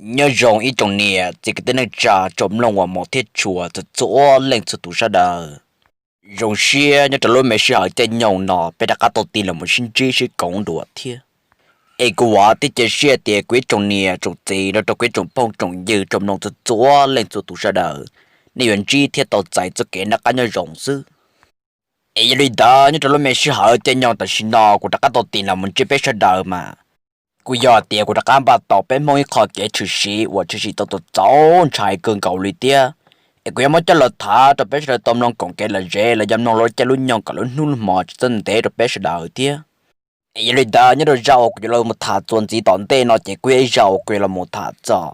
Nyob zoo ib tsoom niam txiv kwv tij neej tsa tsoom mloog uas hmov thiab tshua txhua txhua leej txhua tus sawv daws. Zoo siab nyob rau lub me sij hawm caij nyoog no peb rov qab tau tig los mus sib ntsib sib koom dua thiab. Es kuv vam thiab cia siab tias kuv ib tsoom niam tsoom txiv los rau kuv ib tsoom phooj tsoom ywg tsoom mloog txhua txhua leej txhua tus sawv daws, nej yuav ntsib thiab tau txais txoj kev noj qab nyob zoo xwb. Es yog li ntawd nyob rau lub me sij hawm caij nyoog tam sim no kuv rov qab tau tig los mus ntsib peb sawv daws mas kuj yog tias kuv rov qab npaj tau peb Hmoob ib qho kev tshwm sim uas tshwm sim tau txaus ntshai kawg nkaus li thiab. Es kuv yuav muab coj los tham rau peb sawv daws tau mloog koom kev lom zem los yog mloog lub caij lub nyoog kom lub hnub lub hmo tsis txhob ntev rau peb sawv daws thiab. Es yog li ntawd nyob rau zaj uas kuv yuav los mus tham txuas ntxiv tom ntej no ces kuj yog ib zaj uas kuv yuav los mus tham txog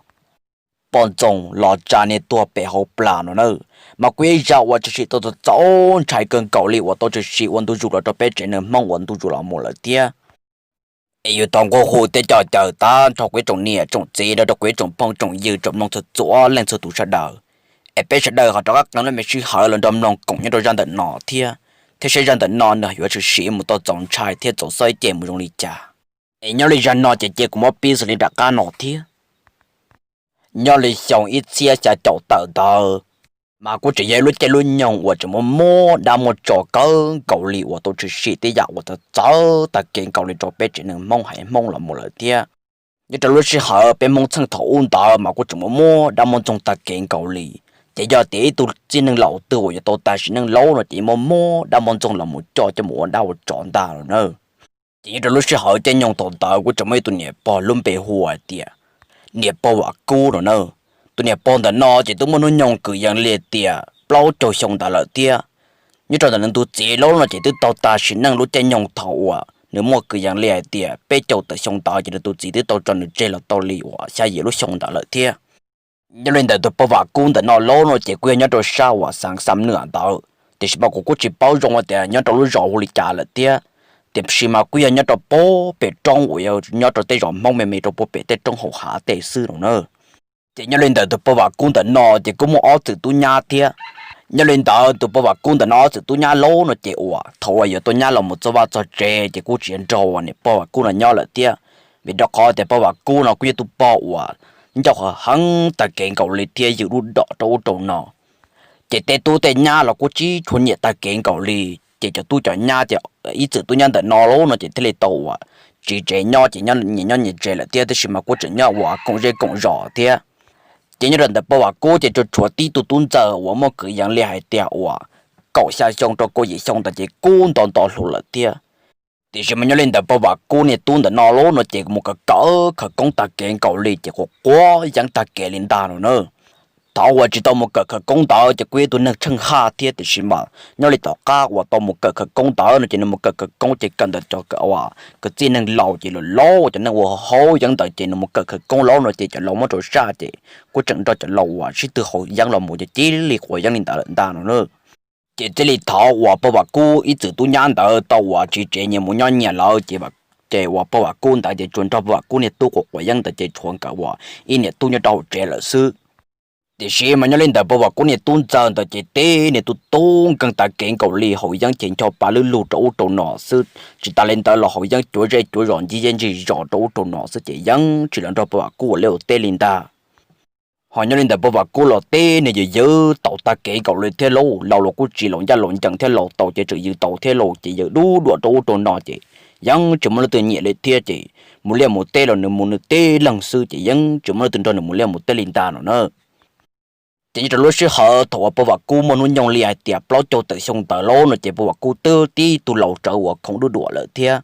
poj ntxoog los tsa niag tuag pem hauv plag no na. Mas kuj yog ib zaj uas tshwm sim tau txaus ntshai kawg nkaus li uas tau tshwm sim ua ntu zus los rau peb tsev neeg Hmoob ua ntu zus los mus lawm thiab. Es yus tau nquag hu thiab coj caw tag nrho kuv ib tsoom niam tsoom txiv los rau kuv ib tsoom phooj tsoom ywg tsoom mloog txhua txhua leej txhua tus sawv daws, es peb sawv daws ho rov qab qee lub me sij hawm los nrog mloog koom nyob rau zaj ntawm no thiab. Thiab saib zaj ntawm no nws yuav tshwm sim mus tau txaus ntshai thiab txaus xob cem mus zoo li cas. Es nyob li zaj no ces cia kuv muab pib xws li nram qab no thiab. Nyob li xyoo ib txhiab xya caum tawm ntawd, mas kuj tseem yog lub caij lub nyoog uas tseem muaj muaj dab muaj tsov kawg nkaus li uas tau tshwm sim tej yam uas txawv txawv tag kev nkaus li rau peb tsev neeg Hmoob haiv Hmoob los mus lawm thiab. Nyob rau lub sij hawm peb Hmoob txheej thaum ub ntawd mas kuj tseem muaj muaj dab muaj ntxoog tag kev nkaus li. Ces yog tias ib tug txij neej laus twg uas yuav tau tag sim neej laub no ces muaj muaj dab muaj ntxoog los mus coj coj mus ua dab ua tsov ntag los na. Ces nyob rau lub sij hawm caij nyoog thaum ntawd kuj tseem muaj ib tug niam pog lub npe hu hais tias niam pog Vam Kub no na. Tus niam pog ntawm no ces twb muaj hnub nyoog kwv yees li tias plaub caug xyoo ntawd lawm thiab. Nyob rau ntawm nws tus txiv laub no ces twb tau tag sim neej lub caij nyoog thaum uas nws muaj kwv yees li hais tias peb caug tawm xyoo ntawd ces nws tus txiv twb tau tso nws tseg los tau li uas xya yim lub xyoo ntawd lawm thiab. Nyob li ntawm tus pog Vam Kub ntawm no laub no ces kuj yog nyob rau sab uas xeev Xam Nwam ntawd, tiam sis mas kuv kuj tsis paub zoo tias nyob rau lub zos hu li cas lawm thiab. Tiam sis mas kuj yog nyob rau puag pem roob uas yog nyob rau tej zos Hmoob me me rau puag pem tej roob hauv hav tej xwb no na. Ces nyob li ntawm tus pog Vam Kub ntawm no ces kuj muaj ob txwm tub nyab thiab. Nyob li ntawd tus pog Vam Kub ntawm no ob txwm tub nyab laub no ces uas thaum uas yuav tau nyab los mus txog vaj txog tsev ces kuj tsis yog nrog uas niam pog Vam Kub no nyob lawm thiab, vim rau qhov tias pog Vam Kub no kuj yog tus pog uas ncauj qhov heev tag kev nkaus li thiab ywm lub dom rau ub rau no. Ces tej tub tej nyab los kuj tsis tshua nyiam tag kev nkaus li. Ces cov tub cov nyab ces ib txwm tub nyab ntawm no laub no ces thiaj li tau uas tsiv tsev nyob ces nyias nyob nyias tsev lawm thiab, tab sis mas kuj tseem nyob uas koom zej koom zos thiab. Ces nyob rau ntawm pog Vam Kub ces tsuas tshuav tib tug tub ntxawg uas muaj kwv yees li hais tias uas kaum xya xyoo rau kaum yim xyoo ntawd ces kuj nto nto hluas lawm thiab. Tiam sis mas nyob li ntawm pog Vam Kub niag tub ntawm no laub no ces mus kawm kawm khawv koob tag kev nkaus li ces quav quav yeeb tag kev li ntag no na. Thaum uas tsis tau mus kawm khawv koob ntawd ces kuj yog ib tug neeg tsheej haj thiab, tiam sis mas nyob li tom qab uas tau mus kawm khawv koob ntawd no ces nws mus kawm khawv koob ces kawm ntawm cov uas kwv tij neeg laus ces laus laus cov neeg uas haus yeeb ntawd ces nws mus kawm khawv koob laub no ces cov laus muab rau saj ces kuj tseem nrog cov laus uas sib tw haus yeeb los mus ces cia li quav yeeb li ntawd lawm ntag no na. Ces txij li thaum uas pog Vam Kub ib txwm tub nyab ntawd tau uas tsiv tsev nyias mus nyob nyias lawm ces, ces uas pog Vam Kub ntawd ces tsuas nrog pog Vam Kub niag tub quav quav yeeb ntawd ces tshuav nkawd uas ib niam tub nyob rau hauv tsev lawm xwb. Tiam sis mas nyob li ntawm pog Vam Kub niag tub ntxawg ntawd ces tib niag tub tub nkeeg tag kev nkaus li, haus yeeb ces ncho pa lwb lug rau ub rau no xwb. Tsis tas li ntawd los haus yeeb cuav zej cuav zos ncig zej ncig zos rau ub rau no xwb ces yeej tsis los nrog pog Vam Kub ua liaj ua teb li ntag. Ho nyob li ntawm pog Vam Kub los tib niag ywm ywm tau tag kev nkaus li thiab lauj, laus los kuj tsis laus ncaj laus ncees thiab, laus tau ces tseem ywm tau thiab lauj, ces ywm dub duam rau ub rau no ces yeej tsis muaj leej twg nyiam li thiab ces mus liaj mus teb los nws mus nws tib leeg xwb ces yeej tsis muaj leej twg nrog nws mus liaj mus teb li ntag no na. Ces nyob rau lub sij hawm thaum uas pog Vam Kub muaj hnub nyoog li hais tias plaub caug tawm xyoo ntawd lauj no ces pog Vam Kub twb tib tug laus rawv uas khoov dub duam lawm thiab.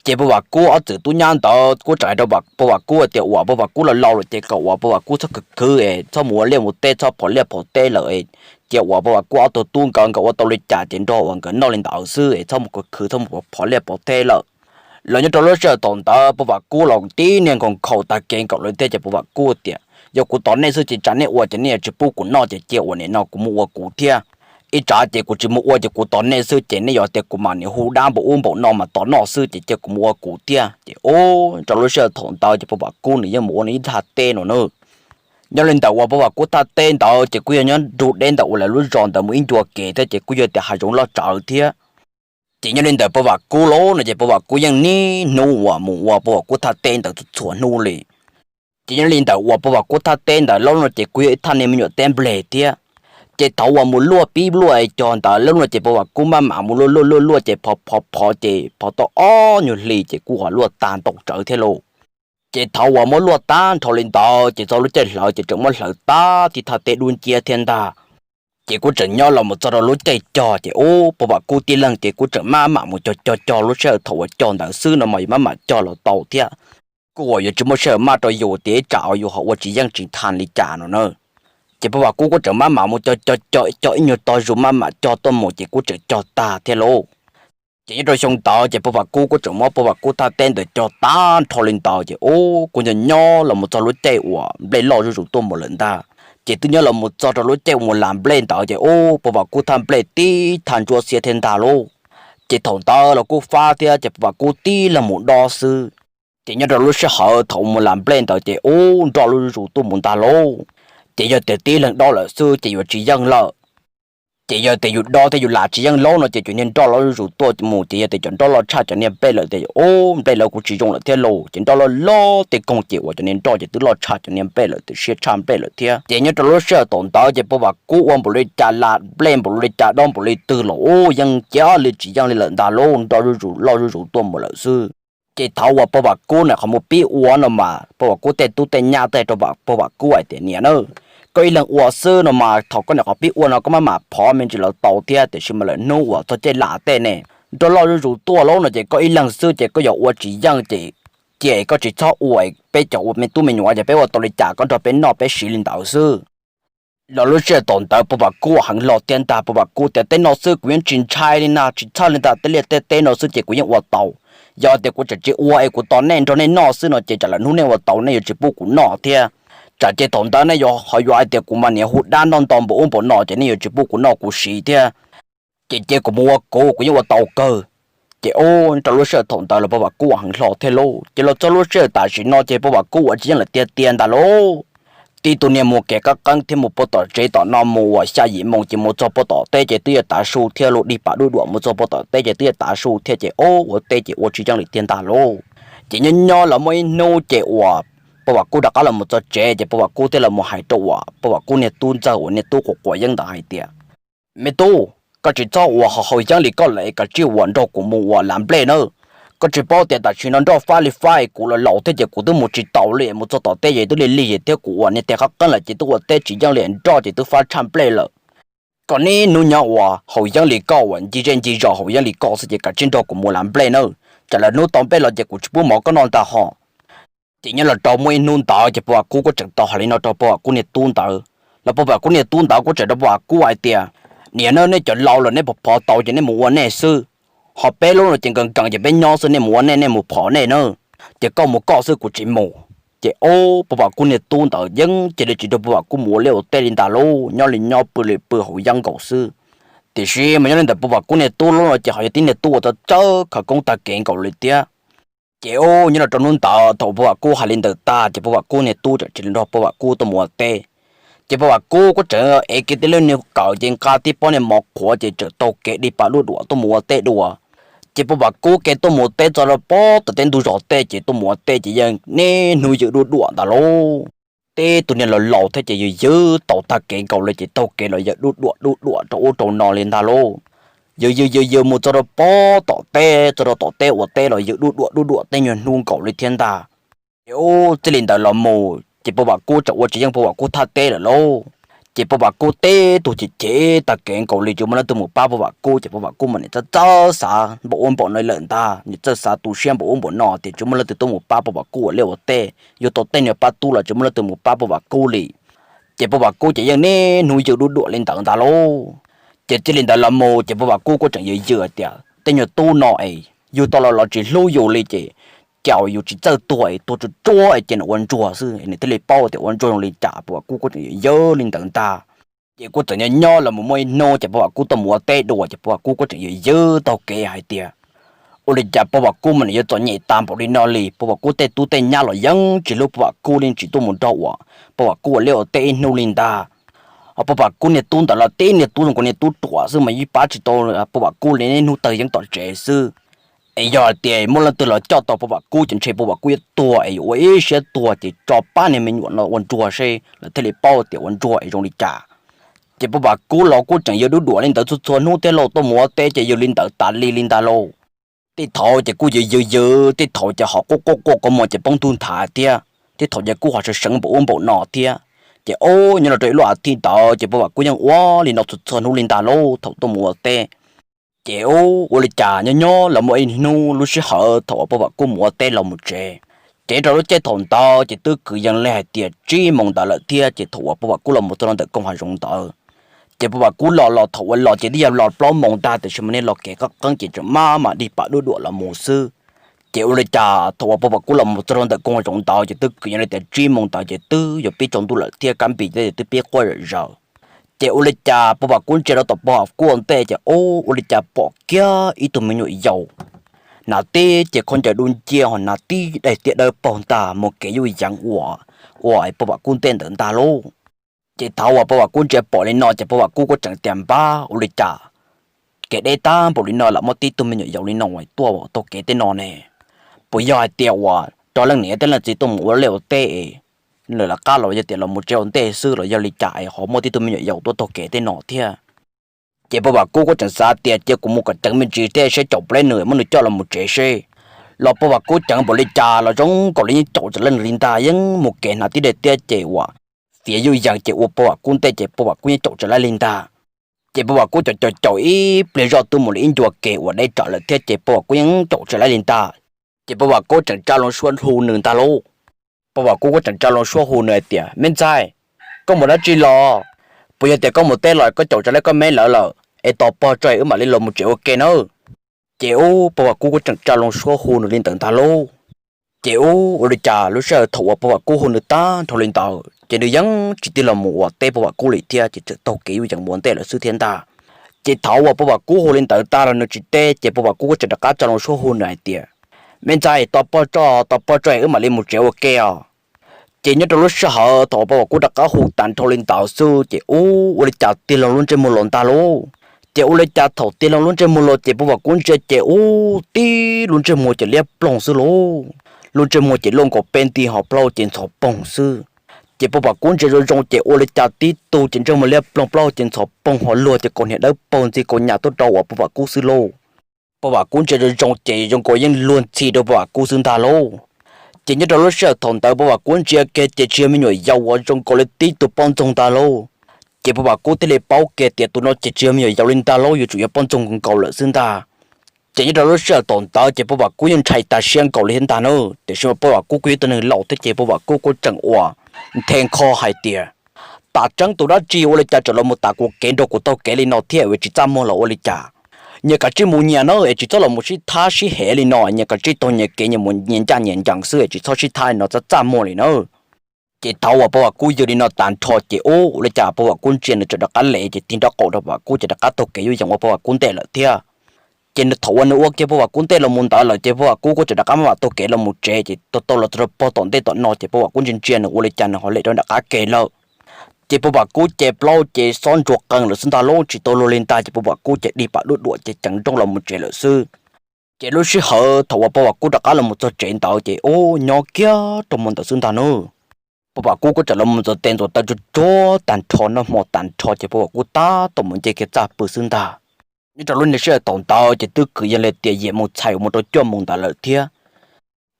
Ces pog Vam Kub ob txwm tub nyab ntawd kuj tseem hais rau pog Vam Kub tias uas pog Vam Kub los laus lawm ces kom uas pog Vam Kub txhob khwv khwv es txhob mus ua liaj ua teb, txhob phom liaj phom teb lawm, cia uas pog Vam Kub ob tug tub nkawd nkawd ua tau li cas ces nrog uas nkawd noj li ntawd xwb es txhob mus khwv khwv, txhob mus phom liaj phom teb lawm. Los nyob rau lub sij hawm thaum ntawd pog Vam Kub los tib niag nkhaus nkhaus tag kev nkaus li thiab ces pog Vam Kub tias yog kuv tos nej xwb ces tsam nej ua ces nej yuav tsis pub kuv noj ces cia uas nim no kuv mus ua kuv thiab. Ib tsam ces kuv tsis mus ua ces kuv tos nej xwb ces nej yuav tias kuv mas nim hu dab npaum ub npaum no mas tos noj xwb ces cia kuv mus ua kuv thiab. Ces ub rau lub sij hawm thaum ntawd ces pog Vam Kub nws yeej mus ua nws ib thaj teb no na. Nyob li ntawm uas pog Vam Kub thaj teb ntawd ces kuj yog nyob nrug deb ntawm uas lawv lub zos ntawd mus ib ncua kev thiab ces kuj yog tias hav zoov loj tsawv thiab. Ces nyob li ntawm pog Vam Kub lauj no ces pog Vam Kub yeej niaj hnub uas mus ua pog Vam Kub thaj teb ntawd txhua txhua hnub li. Ces nyob li ntawm uas Paj Vam Kub thaj teb ntawd lub no ces kuj yog ib thaj niag me nyuam teb nplej thiab. Ces thaum uas mus luaj pib luaj cog ntawd lub no ces Paj Vam Kub maj mam mus luaj luaj luaj luaj ces phov phov phov ces phov tau ob nyuag hlis ces kuj ho luaj tag ntaus tsawv thiab lauj. Ces thaum uas muab luaj tag nrho li ntawd ces txog lub caij hlawv ces tseem muab hlawv tag tib thaj teb dub nciab thiab ntag. Ces kuj tseem nyob los mus txog rau lub caij cog ces ub Paj Vam Kub tib leeg ces kuj tseem maj mam mus cog cog cog lub sij hawm thaum uas cog ntawd xwb no mas yus maj mam cog los tau thiab. Kuj uas yuav tsis muaj sij hawm maj rau yus tias ib tsam yus ho ua tsis yeej tsis tag li cas no na. Ces Paj Vam Kub kuj tseem maj mam mus cog cog cog cog ib nyuag tog zus maj mam cog tuaj mus ces kuj tseem cog tag thiab lauj. Ces nyob rau xyoo ntawd ces Paj Vam Kub kuj tseem muab Paj Vam Kub thaj teb ntawd cog tag nrho li ntawd ces ub kuj nyob nyob los mus txog lub caij uas nplej loj zuj zus tuaj mus lawm ntag. Ces twb nyob los mus txog rau lub caij uas mus las nplej ntawd ces ub Paj Vam Kub thaj nplej tib thaj ntsuab xiab thiab ntag lauj. Ces thaum ntawd los kuj fab thiab ces Paj Vam Kub tib leeg mus dob xwb. Ces nyob rau lub sij hawm thaum uas mus las nplej ntawd ces ub nroj loj zuj zus tuaj mus ntag lauj. Ces yog tias tib leeg dob lawm xwb ces yuav tsis yeej lawm. Ces yog tias yus dob thiab yus las tsis yeej lub no ces cov niag nroj loj zuj zus tuaj mus ces yog tias cov nroj loj tshaj cov niag nplej lawm tias ub nplej lawv kuj tsis zoo lawm thiab lauj. Ces nroj loj loj tej koog ces uas cov niag nroj ces twb loj tshaj cov niag nplej lawm, twb siab tshaj nplej lawm thiab. Ces nyob rau lub sij hawm thaum ntawd ces Paj Vam Kub ua npaum li cas las nplej npaum li cas dob npaum li twg los ub yeej cia li tsis yeej li lawm ntag lauj, nroj zuj zus loj zuj zus tuaj mus lawm xwb. Ces thaum uas Paj Vam Kub na qhov mus pib ua no mas Paj Vam Kub tej tub tej nyab tej rau Paj Vam Kub hais tias niam na, koj ib leeg ua xwb no mas thaum koj niam qhov pib ua no koj maj mam phov me ntsis los tau thiab tiam sis mas lawm hnub uas txog caij las tej ne nroj loj zuj zus tuaj lub no ces koj ib leeg xwb ces koj yuav ua tsis yeej ces cia koj tsis txhob ua, peb cov ua me tub me nyuam ces peb ua tau li cas koj nrog peb noj peb siv li ntawd xwb. Los lub sij hawm thaum ntawd Paj Vam Kub heev hlo thiab ntag, Paj Vam Kub tias tej no xwb kuv yeej tsis ntshai li na, tsis txhawj li ntag, tej liaj tej teb no xwb ces kuv yeej ua tau. Yog tias kuv tseem tsis ua es kuv tos nej nrog nej noj xwb no ces tsam lawm hnub nej ua tau nej yuav tsis pub kuv noj thiab. Tsam ces thaum ntawd nej yuav ho yuav hais tias kuv mas niam hu dab noj nto npaum ub npaum no ces nej yuav tsis pub kuv noj kuv siv thiab. Ces cia kuv mus ua kuv, kuv yeej ua tau kawg. Ces ub rau lub sij hawm thaum ntawd los Paj Vam Kub heev hlo thiab lauj. Ces los txog lub sij hawm tam sim no ces Paj Vam Kub ua tsis yeej lawm tiag tiag ntag lauj. Tib tug niag mus kev qab qeeb thiab mus puag tom tsev tom no mus uas xya yim moos ces mus txog puag tom teb ces twb yuav tav su thiab lauj, dig pam duj duam mus txog puag tom teb ces twb yuav tav su thiab ces ub ua teb ces ua tsis yeej li tiag ntag lauj. Ces nyob nyob los muaj ib hnub ces uas Paj Vam Kub rov qab los mus txog tsev ces Paj Vam Kub thiaj los mus hais rau uas Paj Vam Kub niag tub ntxawg uas niag tub quav quav yeeb ntawd hais tias, me tub, koj tsis txhob ua ho haus yeeb li koj lawm es koj cia li ua nrog kuv mus uas las nplej nawb. Koj tsis paub tias tam sim no nroj fab li fab es kuv los laus thiab ces kuv twb mus tsis taus li, mus txog tom teb ces twb lig lig thiab kuv uas niag tes qab qeeb lawm ces twb ua teb tsis yeej li, nroj ces twb fab tshaj nplej lawm. Koj niaj hnub nyob ua haus yeeb li koj uas ncig zej ncig zos haus yeeb li koj xwb ces kav tsij nrog kuv mus las nplej nawb, tsam lawm hnub tau nplej los ces kuv tsis pub mov koj noj ntag ho. Ces nyob los rau muaj ib hnub ntawd ces Paj Vam Kub kuj tseem tau hais li no rau Paj Vam Kub niag tub ntawd, los Paj Vam Kub niag tub ntawd kuj tseem rau Paj Vam Kub hais tias, niam na, nej cov laus lawm nej pov phov tau ces nej mus ua nej xwb, ho peb lub no ces nkees nkees ces peb nyob xwb, nej mus ua nej, nej mus phov nej na, ces koj mus koj xwb kuv tsis mus. Ces ub Paj Vam Kub niag tub ntawd yeej cia li tsis nrog Paj Vam Kub mus ua liaj ua teb li ntag lauj, nyob li nyob pw li pw haus yeeb nkaus xwb. Tiam sis mas nyob li ntawm Paj Vam Kub niag tub lub no ces ho yog tib niag tub uas txawj txawj khawv koob tag kev nkaus li thiab. Ces ub nyob los rau hnub ntawd thaum Paj Vam Kub hais li ntawd tag ces Paj Vam Kub niag tub tseem tsis nrog Paj Vam Kub tuaj mus ua teb. Ces Paj Vam Kub kuj tseem ev kiag tib lub niag kawm ces nqa tib pob niag mov qhuav ces tseem taug kev dig pam duj duam tuaj mus ua teb dua. Ces Paj Vam Kub kiag tuaj mus ua teb txog rau pob tom teb ntug zos tej ces tuaj mus ua teb ces yeej niaj hnub ywm duj duam ntag lauj. Tib tug niag laus laus thiab ces yws ywm tau tag kev nkaus li ces taug kev los yws duj duam duj duam rau ub rau no li ntag lauj. Yws yws yws yws mus txog rau pob tom teb, txog rau tom teb ua teb los yws duj duam duj duam tej nyuag hnub nkaus li thiab ntag. Ces ub txij li ntawd los mus ces Paj Vam Kub tseem ua tsis yeej Paj Vam Kub thaj teb lawm lauj. Ces Paj Vam Kub tib tug chim chim tag kev nkaus li tsis muaj leej twg mus pab Paj Vam Kub ces Paj Vam Kub mas niam txawj txawj xav npaum ub npaum no lawm ntag, niam txawj xav tu siab npaum ub npaum no tias tsis muaj leej twg tuaj mus pab Paj Vam Kub ua liaj ua teb, yug tau tej niag pab tub los tsis muaj leej twg mus pab Paj Vam Kub li. Ces Paj Vam Kub ces yeej niaj hnub ywm duj duam li ntawd ntag lauj. Ces txij li ntawd los mus ces Paj Vam Kub kuj tseem yws yws hais tias tej nyuag tub no es yug tau los los tsis hlub yus li ces cas yus tsis txawj tuag es tuag tsuag tsuag es cia nws ua ntsuag xwb nws thiaj li paub tias ua ntsuag zoo li cas. Paj Vam Kub kuj tseem yws yws li ntawd ntag. Ces kuj txawm nyob nyob los mus muaj ib hnub ces Paj Vam Kub tuaj mus ua teb dua ces Paj Vam Kub kuj tseem yws yws taug kev hais tias ua li cas Paj Vam Kub mas nws yuav txom nyem tas npaum li no li. Paj Vam Kub tej tub tej nyab los yeej tsis hlub Paj Vam Kub li, tsis tuaj mus nrog uas Paj Vam Kub ua liaj ua teb ib hnub li ntag. Ho Paj Vam Kub niag tub ntawd los tib niag tub zoo nkaus niag tub ruam xwb mas yeej pab tsis tau Paj Vam Kub li, niaj hnub tawg yeeb tom tsev xwb. Es yog hais tias muaj leej twg los coj tau Paj Vam Kub ces ntshe Paj Vam Kub yuav tuag es yuav ua ib siab tuag ces tso pab niag me nyuam no ua ntsuag seb lawv thiaj li paub tias ua ntsuag es zoo li cas. Ces Paj Vam Kub los kuj tseem yws dub duam li ntawd txhua txhua hnub thiab lauj, tuaj mus ua teb ces yws li ntawd tas li li ntag lauj. Tej thaum ces kuj yws yws yws, tej thaum ces ho quaj quaj quaj kua muag ces poob ntug nthav thiab, tej thaum ces kuj ho sawv seev npaum ub npaum no thiab. Ces ub nyob los rau ib lub as thiv ntawd ces Paj Vam Kub yeej ua li no txhua txhua hnub li ntag lauj thaum tuaj mus ua teb. Ces ub ua li cas nyob nyob los muaj ib hnub lub sij hawm thaum uas Paj Vam Kub mus ua teb los mus tsev, ces rau lub caij thaum ntawd ces twb kwv yees li hais tias tsib moos ntawd lawm thiab. Ces thaum uas Paj Vam Kub los mus txog rau ntawm koog hav zoov ntawd, ces Paj Vam Kub los los thaum uas los ces twb yog los plaub moos ntag, tiam sis mas niag los kev qeeb qeeb ces tseem maj mam dig pam dub duam los mus xwb. Ces ua li cas thaum uas Paj Vam Kub los mus txog rau ntawm koog hav zoov ntawd ces twb kwv yees li tias tsib moos ntawd ces twb yuav pib tsaus ntuj lawm thiab, kab npis ces twb pib quaj zom zaws. Ces ua li cas Paj Vam Kub ntsia rau tom Paj Vam Kub ua ntej ces ub ua li cas pom kiag ib tug me nyuam yaus hnav tib cev khaub ncaws dub nciab ho hnav tib daim tiab dawb paug ntag mus kev yuj yeev ua, ua Paj Vam Kub ntej ntawd ntag lauj. Ces thaum uas Paj Vam Kub ntsia pom li no ces Paj Vam Kub kuj tseem tias npab ua li cas kev deb tag npaum li no lam muaj tib tug me nyuam yaus li no uas tuaj taug kev tej no ne. Puas yog hais tias uas raug leej niam thiab leej txiv tuaj mus ua liaj ua teb es nws lawv qab los yog tias los mus tsev ua ntej xwb los yog li cas es ho muaj tib tug me nyuam yaus tuaj taug kev tej no thiab. Ces Paj Vam Kub kuj tseem xav tias cia kuv mus kom ceev me ntsis thiab saib caum pleb nws muab nws coj los mus tsev seb. Los Paj Vam Kub ceev npaum li cas los zoo nkaus li yeej caum tsis laib nws li ntag, yeej mus kev hnav tib daim tiab ces uas fiav yuj yeev ces ua Paj Vam Kub ntej ces Paj Vam Kub yeej caum tsis laib li ntag. Ces Paj Vam Kub caum caum caum ib pliag zoj twb mus li ib ncua kev uas deb tsawv lawm thiab ces Paj Vam Kub yeej caum tsis laib li ntag. Ces Paj Vam Kub tseem tsa loo suab hu nws ntag lauj. Paj Vam Kub kuj tseem tsa loo suab hu nws hais tias me ntxhais, koj mus dab tsi los? Puas yog tias koj mus teb los koj caum tsis laib koj me lawv lawm es tos pog tso es wb mam li los mus tsev ua ke nawb. Ces ub Paj Vam Kub kuj tseem tsa loo suab hu nws li ntawd ntag lauj. Ces ub ua li cas lub sij hawm thaum uas Paj Vam Kub hu nws tag nrho li ntawd ces nws yeej tsis tig los mus ua teb Paj Vam Kub li thiab ces txawm taug kev yuj yeev mus ua ntej lawm xwb thiab ntag. Ces thaum uas Paj Vam Kub hu li ntawd tag los nws tsis teb ces Paj Vam Kub kuj tseem rov qab tsa loo suab hu nws hais tias me ntxhais, tos pog tso, tos pog tso es wb mam li mus tsev ua ke os. Ces nyob rau lub sij hawm thaum uas Paj Vam Kub rov qab hu tag nrho li ntawd xwb ces ub ua li cas tig loo lub ntsej muag los ntag lauj. Ces ua li cas thaum tig loo lub ntsej muag los ces Paj Vam Kub ntsia ces ub tib lub ntsej muag ces liab ploog xwb lauj. Lub ntsej muag ces luaj nkaus peb nti ho plaub hau ces ntxhov poog xwb. Ces Paj Vam Kub ntsia zoo zoo ces ua li cas tib tug ces ntsej muag liab ploog plaub hau ces ntxhov poog ho luag ces kaus hniav dawb paug ntxi kaus nyam tuaj rau uas Paj Vam Kub xwb lauj. Paj Vam Kub ntsia zoo zoo ces zoo nkaus yeej luag ntxhi rau Paj Vam Kub xwb ntag lauj. Ces nyob rau lub sij hawm thaum ntawd Paj Vam Kub ntsia kiag ces tsis yog me nyuam yaus uas zoo nkaus li tib tug poj ntxoog ntag lauj. Ces Paj Vam Kub thiaj li paub kiag tias tus no ces tsis yog me nyuam yaus li ntag lauj, yuav tsum yog poj ntxoog nkaus lawm xwb ntag. Ces nyob rau lub sij hawm thaum ntawd ces Paj Vam Kub yeej ntshai tas siab nkaus li thiab ntag na, tiam sis mas Paj Vam Kub kuj yog ib tug neeg laus thiab ces Paj Vam Kub kuj tseem ua nthe nkho hais tias tam tseeb tus dab tsi ua li cas tseem los mus tas kuv kev nrog kuv taug kev li no thiab es tsis txaj muag los ua li cas. Nyias kav tsij mus nyias na es tsis txhob los mus sib thab sib hev li no, nyias kav tsij taug nyias kev nyias mus nyias ncaj nyias ncees xwb es tsis txhob sib thab li no txaj txaj muag li na. Ces thaum uas Paj Vam Kub yws li no tas nrho ces ub ua li cas Paj Vam Kub ntsia nws tseem rov qab le ces tig nraub qaum rau Paj Vam Kub ces rov qab taug kev yuj yees ua Paj Vam Kub ntej lawm thiab. Ces nws thaum uas nws ua kiag Paj Vam Kub ntej los mus ntawd lawm ces Paj Vam Kub kuj tseem rov qab maj mam taug kev los mus tsev ces tau tau los txog rau pog tom ntej tom no ces Paj Vam Kub ntsia ntsia nws ua li cas nws ho lem rov qab kev lawm. Ces Paj Vam Kub ces plaub ces xob ntsuag qees lawm xwb ntag lauj, tsis tau luag li ntag ces Paj Vam Kub ces dig pam dub duam ces ceev nrooj los mus tsev lawm xwb. Ces lub sij hawm thaum uas Paj Vam Kub rov qab los mus txog tsev ntawd ces ub nyob kiag rau mus ntawd xwb ntag na. Paj Vam Kub kuj tseem los mus ntxuav tes ntxuav taw tsuag tsuag tag nrho noj hmo tag nrho ces Paj Vam Kub tab tom mus nce kiag txaj pw xwb ntag. Nyob rau lub niag sij hawm thaum ntawd ces twb kwv yees li tias yim mus txhais mus rau cuaj moos ntawd lawm thiab.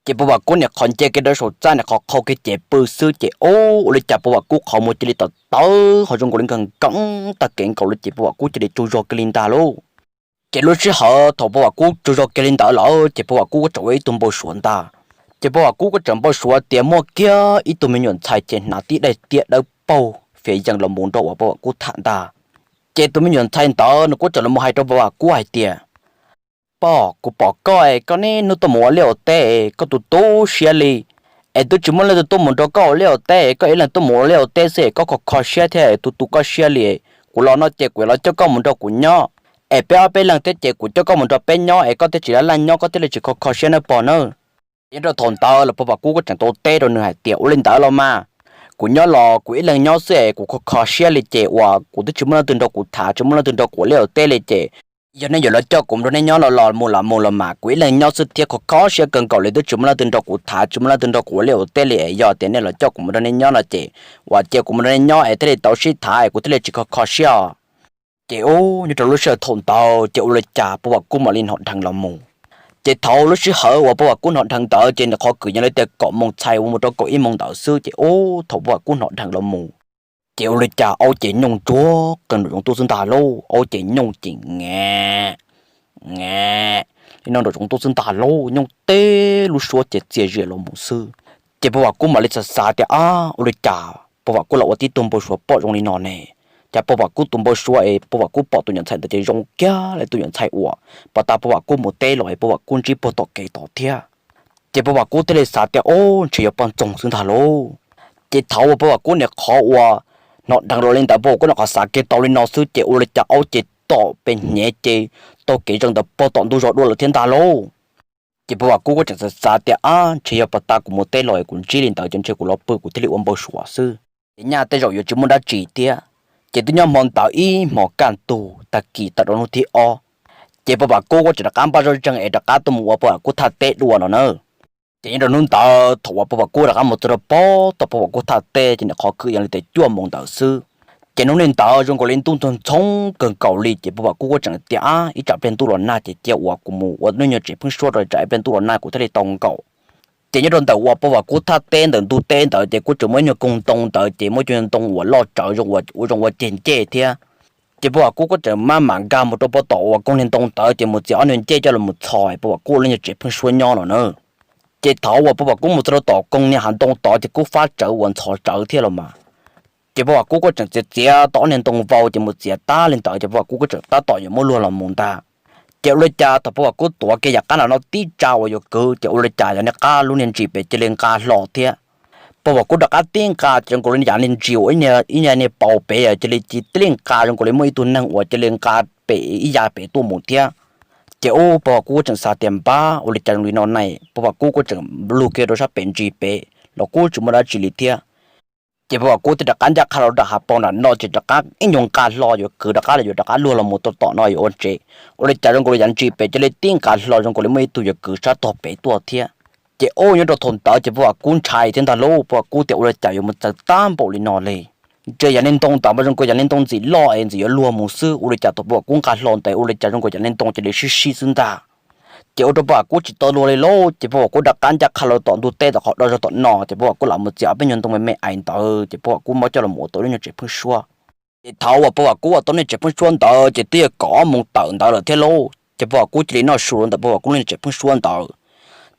Ces Paj Vam Kub niam qhov nce kiag rau saum txaj niam qhov qhau kiag ces pw xwb ces ub ua li cas Paj Vam Kub qhov muag cia li tawv tawv ho zoo nkaus li nkees nkees tag kev nkaus li ces Paj Vam Kub cia li tsaug zog kiag li ntag lauj. Ces lub sij hawm thaum Paj Vam Kub tsaug zog kiag li ntawd lawm ces Paj Vam Kub kuj tseem ua ib tug npau suav ntag. Ces Paj Vam Kub kuj tseem npau suav tias muaj kiag ib tug me nyuam ntxhais ces hnav tib daim tiab dawb paug fiav yees los mus nrog uas Paj Vam Kub tham ntag. Ces tus me nyuam ntxhais ntawd nws kuj tseem los mus hais rau Paj Vam Kub hais tias pog, kuv pom koj es koj niaj hnub tuaj mus ua liaj ua teb es koj tu tu siab li, es twb tsis muaj leej twg tuaj mus nrog koj ua liaj ua teb es koj ib leeg tuaj mus ua liaj ua teb xwb es koj kho kho siab thiab tu tu koj siab li. Kuv los no ces kuv yuav los coj koj mus nrog kuv nyob, es peb ob peb leeg thiab ces kuv coj koj mus nrog peb nyob es koj thiaj tsis laj laj nyob koj thiaj li tsis kho kho siab nawb pog nawb. Nyob rau thaum ntawd los Paj Vam Kub kuj tseem tau teb rau nws hais tias ua li ntawd los mas, kuv nyob los kuv ib leeg nyob xwb es kuv kho kho siab li ces uas kuv twb tsis muaj leej twg nrog kuv tham tsis muaj leej twg nrog kuv ua liaj ua teb li ces Yog nej yuav los coj kuv mus nrog nej nyob no los mus los mus los mas kuv ib leeg nyob xwb thiab kho kho siab kawg nkaus li, twb tsis muaj leej twg nrog kuv tham, tsis muaj leej twg nrog kuv ua liaj ua teb li es yog tias nej los coj kuv mus nrog nej nyob no ces uas cia kuv mus nrog nej nyob es thiaj li tau sib tham es kuv thiaj li tsis kho kho siab os. Ces ub, nyob rau lub sij hawm thaum ntawd ces ua li cas Pov Vam Kub mam li hnov dheev los mus. Ces thaum lub sij hawm uas Pov Vam Kub hnov dheev ntawd ces nws qhov kwv yees li tias kaum moos txhais mus rau kaum ib moos ntawd xwb ces ub, thaum Pov Vam Kub hnov dheev los mus ces ua li cas aub ces nyooj ntsuag qees nraum zoov tuaj xwb ntag lauj. Aub ces nyooj ces nge nge li no nraum zoov tuaj xwb ntag lauj, nyooj teb lub suab ces txias zias los mus xwb. Ces Pov Vam Kub mam li xav xav tias, ab, ua li cas Pov Vam Kub los ua tib tug npau suav pom zoo li no ne? Cas Pov Vam Kub tus npau suav es Pov Vam Kub pom tus nyuam ntxhais ntawd ces zoo kiag li tus nyuam ntxhais uas pas tas Pov Vam Kub mus teb los es Pov Vam Kub ntsib puag tom kev tod thiab. Ces Pov Vam Kub thiaj li xav tias, ob, ntshe yog poj ntxoog xwb ntag lauj. Ces thaum uas Pov Vam Kub niam qhov uas hnov dheev los li ntawd, Pov Vam Kub niam qhov xav kiag tau li no xwb ces ua li cas aub ces tom pes hnyev ces taug kev zoo ntawd puag tom ntug zos dua lawm thiab ntag lauj. Ces Pov Vam Kub kuj tseem xav xav tias, ab, ntshe yog pas tas kuv mus teb los es kuv ntsib li ntawd ces ntshe kuv los pw kuv thiaj li ua npau suav xwb. Ces nyaj tej zaum yuav tsis muaj dab tsi thiab. Ces twb nyob hmo ntawd ib hmos kaj ntug tag kis tawm rau hnub thib ob, ces Pov Vam Kub kuj tseem rov qab npaj zoj zeeg es rov qab tuaj mus ua Pov Vam Kub thaj teb dua no na. Ces nyob rau hnub ntawd thaum uas Pov Vam Kub rov qab mus txog rau puag tom Pov Vam Kub thaj teb ces nws qhov kwv yees li tias cuaj moos ntawd xwb. Ces hnub niag ntawd zoo nkaus li ntuj ntxoog ntxhoo kawg nkaus li ces Pov Vam Kub kuj tseem tias, ab, ib tsam pliag ntuj los nag ces cia uas kuv mus ua lub nyuag tsev pheeb suab rau tsam ib pliag ntuj los nag kuv thiaj li tau nkaum. Ces nyob rau ntawm uas Pov Vam Kub thaj teb ntawm ntug teb ntawd ces kuj tseem muaj ib nyuag koog ntoo ntawd ces muaj ib nyuag ntoo uas loj tsawv zoo ua zoo ua ceg ncej thiab. Ces Pov Vam Kub kuj tseem maj mam nkag mus rau puag tom uas koog niag ntoo ntawd ces mus txiav ob nyuag ncej coj los mus txhos Pov Vam Kub ua lub nyuag tsev pheeb suab nyob no na. Ces thaum uas Pov Vam Kub mus txog rau tom koog niag hav ntoo tod ces kuj fab tsawv uas ntxhov tsawv thiab los mas. Ces Pov Vam Kub kuj tseem txiav txiav tau ob niag ntoo vau ces mus txiav tag li ntawd ces Pov Vam Kub kuj tseem tab tom yuav muab luag los mus ntag. Ces ua li cas thaum Pov Vam Kub tuav kiag yav qab nram no tib tsa uas yuav kwv ces ua li cas yog niag qab lub niag ntsis pem cia li nqa hlo thiab. Pov Vam Kub rov qab tib nqa ces zoo nkaus li yav niag ntsis uas ib niag paus pem cia li tib li nqa zoo nkaus li muaj ib tug neeg uas cia li nqa pem ib yav pem tuaj mus thiab. Ces ub, Pov Vam Kub kuj tseem xav tias npab ua li cas zoo li no ne, Pov Vam Kub kuj tseem lug kiag rau sab pem ntsis pem los kuj tsis muaj dab tsi li thiab. Ces Pov Vam Kub thiaj rov qab ncaj qha rau nram hav paus nram no ces rov qab ib nyuag nqa hlo yuav kwv rov qab los yuav rov qab luag los mus rau tom no yuav ua ntses. Ua li cas zoo nkaus li yav ntsis pem cia li tib nqa hlo zoo nkaus li muaj ib tug yuav kwv sab tog pem tuaj thiab. Ces ub, nyob rau thaum ntawd ces Pov Vam Kub ntshai thiab ntag lauj, Pov Vam Kub tias ua li cas yuav mus txawv tag npaum li no li. Ntshe yav niag ntoo ntawd mas zoo nkaus yav niag ntoo ntxim loj es ntxim yuav luag mus xwb, ua li cas thaum Pov Vam Kub nqa hlo ntawd ua li cas zoo nkaus yav niag ntoo cia li sib sib xwb ntag. Ces ua rau Pov Vam Kub tsis tau luag li lauj, ces Pov Vam Kub rov qab ncaj qha los tom ntug teb tom qhov do zog tom no ces Pov Vam Kub lam mus txiav ob peb nyuag ntoo me me ais ntawd ces Pov Vam Kub muab coj los mus ua tau lub nyuag tsev pheeb suab. Ces thaum uas Pov Vam Kub ua tau niag tsev pheeb suab ntawd ces twb yog kaum ob moos tawm ntawd lawm thiab lauj, ces Pov Vam Kub cia li noj su rau ntawm Pov Vam Kub lub niag tsev pheeb suab ntawd.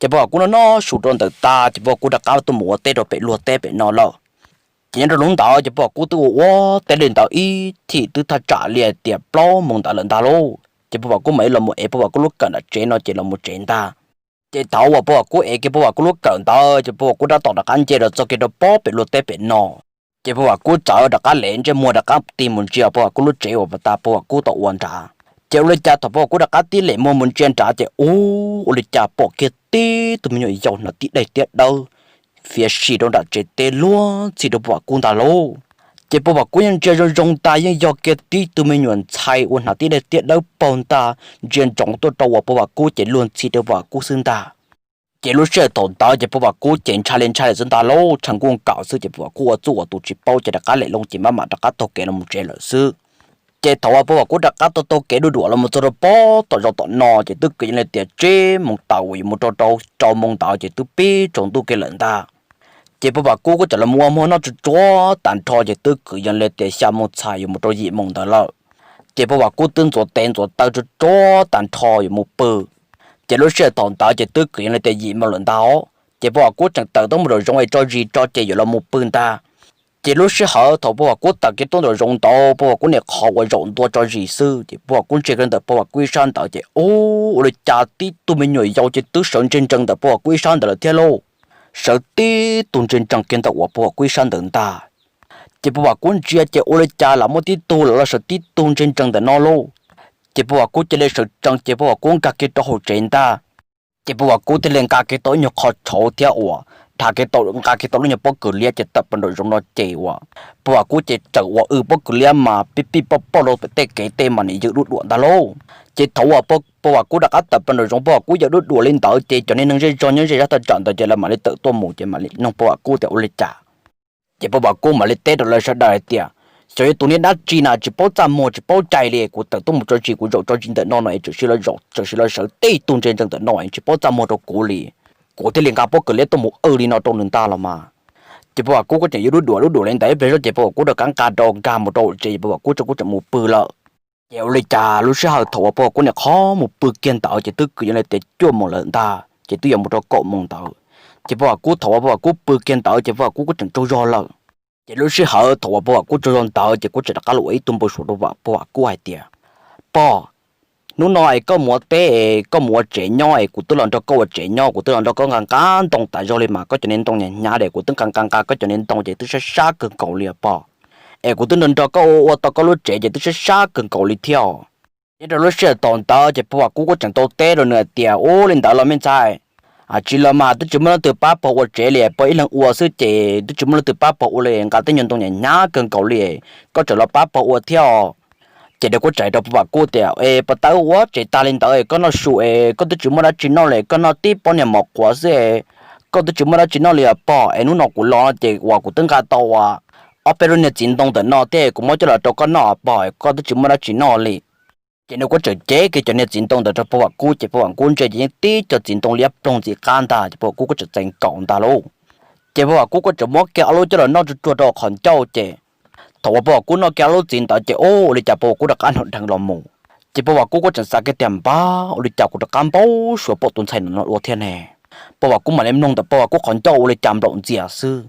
Ces Pov Vam Kub noj noj su rau ntawm tag ces Pov Vam Kub rov qab tuaj mus ua teb rau pem luag teb pem no lawm. Ces nyob rau hnub ntawd ces Pov Vam Kub twb ua ua teb li ntawd ib chim twb thaj tsam li hais tias plaub moos ntawd lawm ntag lauj, ces Pov Vam Kub mam li los mus ev Pov Vam Kub lub kawm nram tsev no ces los mus tsev ntag. Ces thaum uas Pov Vam Kub ev kiag Pov Vam Kub lub kawm ntawd ces Pov Vam Kub rov tom rov qab nce los txog kiag rau pob pem luag teb pem no. Ces Pov Vam Kub txawm rov qab lem ntsej muag rov qab tig mus ntsia Pov Vam Kub lub tsev uas pas tas Pov Vam Kub tau ua nrad. Ces ua li cas thaum Pov Vam Kub rov qab tib lem muag mus ntsia nrad ces ub, ua li cas pom kiag tib tug me nyuam yaus hnav tib daim tiab dawb fiav si rau nram tsev teb luag ntxhi rau Pov Vam Kub ntag lauj. Ces Pov Vam Kub yeej ntsia zoo zoo ntag yeej yog kiag tib tug me nyuam ntxhais uas hnav tib daim tiab dawb paug ntag ntsia ntsoov tuaj rau uas Pov Vam Kub ces luag ntxhi rau Pov Vam Kub xwb ntag. Ces lub sij hawm thaum ntawd ces Pov Vam Kub ces ntshai li ntshai li xwb ntag lauj, tshav nkuj nkaus xwb ces Pov Vam Kub ua txuj ua tus tsis paub ces rov qab lem loo ces maj mam rov qab taug kev los mus tsev lawm xwb. Ces thaum uas Pov Vam Kub rov qab taug taug kev du duam los mus txog rau pob tom zos tom no ces twb kwv yees li tias tsib moos tawm uas yuav mus rau rau moos ntawd ces twb pib tsaus ntuj kiag lawm ntag. Ces Pov Vam Kub kuj txawm los mus ua hmo noj tsuag tsuag tag nrho ces twb kwv yees li tias xya moos txhais yuav mus rau yim moos ntawd lawm. Ces Pov Vam Kub twb ntxuav tes ntxuav taw tsuag tsuag tag nrho yuav mus pw. Ces lub sij hawm thaum ntawd ces twb kwv yees li tias yim moos lawm ntag os, ces Pov Vam Kub tseem tawm tuaj mus nraum zoov es tso zis tso ces yuav los mus pw ntag. Ces lub sij hawm thaum Pov Vam Kub tawm kiag tuaj nraum zoov ntawd Pov Vam Kub niam qhov uas zaum ntua tso zis xwb ces Pov Vam Kub ntsia kiag ntawm Pov Vam Kub ib sab ntawd ces ub, ua li cas tib tug me nyuam yaus ces twb sawv ntsees ntsees ntawm Pov Vam Kub ib sab ntawd lawm thiab lauj. Sawv tib tug ntsees ntsees kiag ntawm uas Pov Vam Kub ib sab ntawd ntag. Ces Pov Vam Kub ntsia ces ua li cas lam muaj tib tug lawm los sawv tib tug ntsees ntsees ntawm no lauj. Ces Pov Vam Kub cia li sawv tsees ces Pov Vam Kub nkag kiag rau hauv tsev ntag. Ces Pov Vam Kub thiaj li nqa kiag tau ib nyuag qho tshauv thiab uas dhau kiag tau nqa kiag tau lub nyuag pob kws liab ces tawm plaws nraum zoov no ces uas Pov Vam Kub ces txawm ua w pob kws liab mas pib pij poj poj rau pem tej kev tej mas nim ywm duj duam ntag lauj. Ces thaum uas Pog Vam Kub rov qab tawm plaws nraum zoov, Pog Vam Kub yawm duab duam li ntawd ces cov niag neeg zej zog nyob ze zaj thaj tsam ntawd ces lawv mam li tawm tuaj mus ces mam li nug Pog Vam Kub tias ua li cas. Ces Pog Vam Kub mam li teb rau lawv sawv daws hais tias, xyov yog tus niag dab tsi na tsis paub txaj muag tsis paub cai li, kuv tawm tuaj mus tso zis kuv zaum tso zis ntawm no no es txawm sis los sawv tib tug ntse ntsees ntawm no es tsis paub txaj muag rau kuv li, kuv thiaj li nqa pob kws liab tuaj mus w li no rau nws ntag los mas. Ces Pog Vam Kub kuj tseem yuav duab duam duab duam li ntawd ib pliag zoj ces Pog Vam Kub rov qab nqa rau nkag mus rau hauv tsev ces Pog Vam Kub txawm kuj tseem mus pw lawm. Ces ua li cas lub sij hawm thaum uas Pog Vam Kub niam qhov mus pw kiag ntawd ces twb kwv yees li tias cuaj moos lawm ntag ces twb yuav mus rau kaum moos ntawd. Ces Pog Vam Kub thaum uas Pog Vam Kub pw kiag ntawd ces Pog Vam Kub kuj tseem tsaug zog lawm. Ces lub sij hawm thaum uas Pog Vam Kub tsaug zog ntawd ces kuj tseem rov qab los ua ib tug npau suav rau Pog Vam Kub hais tias, Pog, hnub no es koj mus ua teb es koj mus ua tsev nyob es kuv twb los nrog koj ua tsev nyob, kuv twb los nrog koj nqa nqa ntoo tas zog li mas koj cov niag ntoo hnyav hnyav es kuv twb nqa nqa nqa koj cov niag ntoo ces twb sab sab kawg nkaus li os Pog. Es kuv twb nrog nrog koj ua ua tau koj lub tsev ces twb sab sab kawg nkaus li thiab os. Nyob rau lub sij hawm thaum ntawd ces Pog Vam Kub kuj tseem tau teb rau nws hais tias, Ua li ntawd los me ntxhais, tsis los mas twb tsis muaj leej twg pab Pog ua tsev li, Pog ib leeg ua xwb ces twb tsis muaj leej twg pab Pog ua li, nqa tej nyuag ntoo hnyav hnyav kawg nkaus li, koj tseem los pab Pog ua thiab os. Ces nws kuj teb rau Pog Vam Kub tias, Es Pog Tawb, ua tsev tag li ntawd koj noj su es koj twb tsis muaj dab tsi noj li, koj noj tib pob niag mov qhuav xwb es koj twb tsis muaj dab tsi noj li os Pog. Es hnub no kuv los no ces uas kuv twb nqa tau uas ob peb lub niag txiv ntoo ntawm no thiab kuv muab coj los rau koj noj Pog, koj twb tsis muaj dab tsi noj li. Ces nws kuj tseem cev kiag cov niag txiv ntoo ntawd rau Pog Vam Kub ces Pog Vam Kub ntsia ces yeej tib co txiv ntoo liab ploog ntxim qab ntag ces Pog Vam Kub kuj tseem txais nkaus ntag lauj. Ces Pog Vam Kub kuj tseem muab kiag ob lub coj los noj tsuag tsuag rau qhov ncauj ces thaum uas Pog Vam Kub noj kiag ob lub txiv ntawd ces ua li cas Pog Vam Kub rov qab hnov dheev los mus. Ces Pog Vam Kub kuj tseem xav kiag tias, Npab, ua li cas kuv rov qab npau suav pom tus ntxhais no no dua thiab ne? Pog Vam Kub mam li mloog ntawm Pog Vam Kub qhov ncauj ua li cas nplaum ntxias xwb.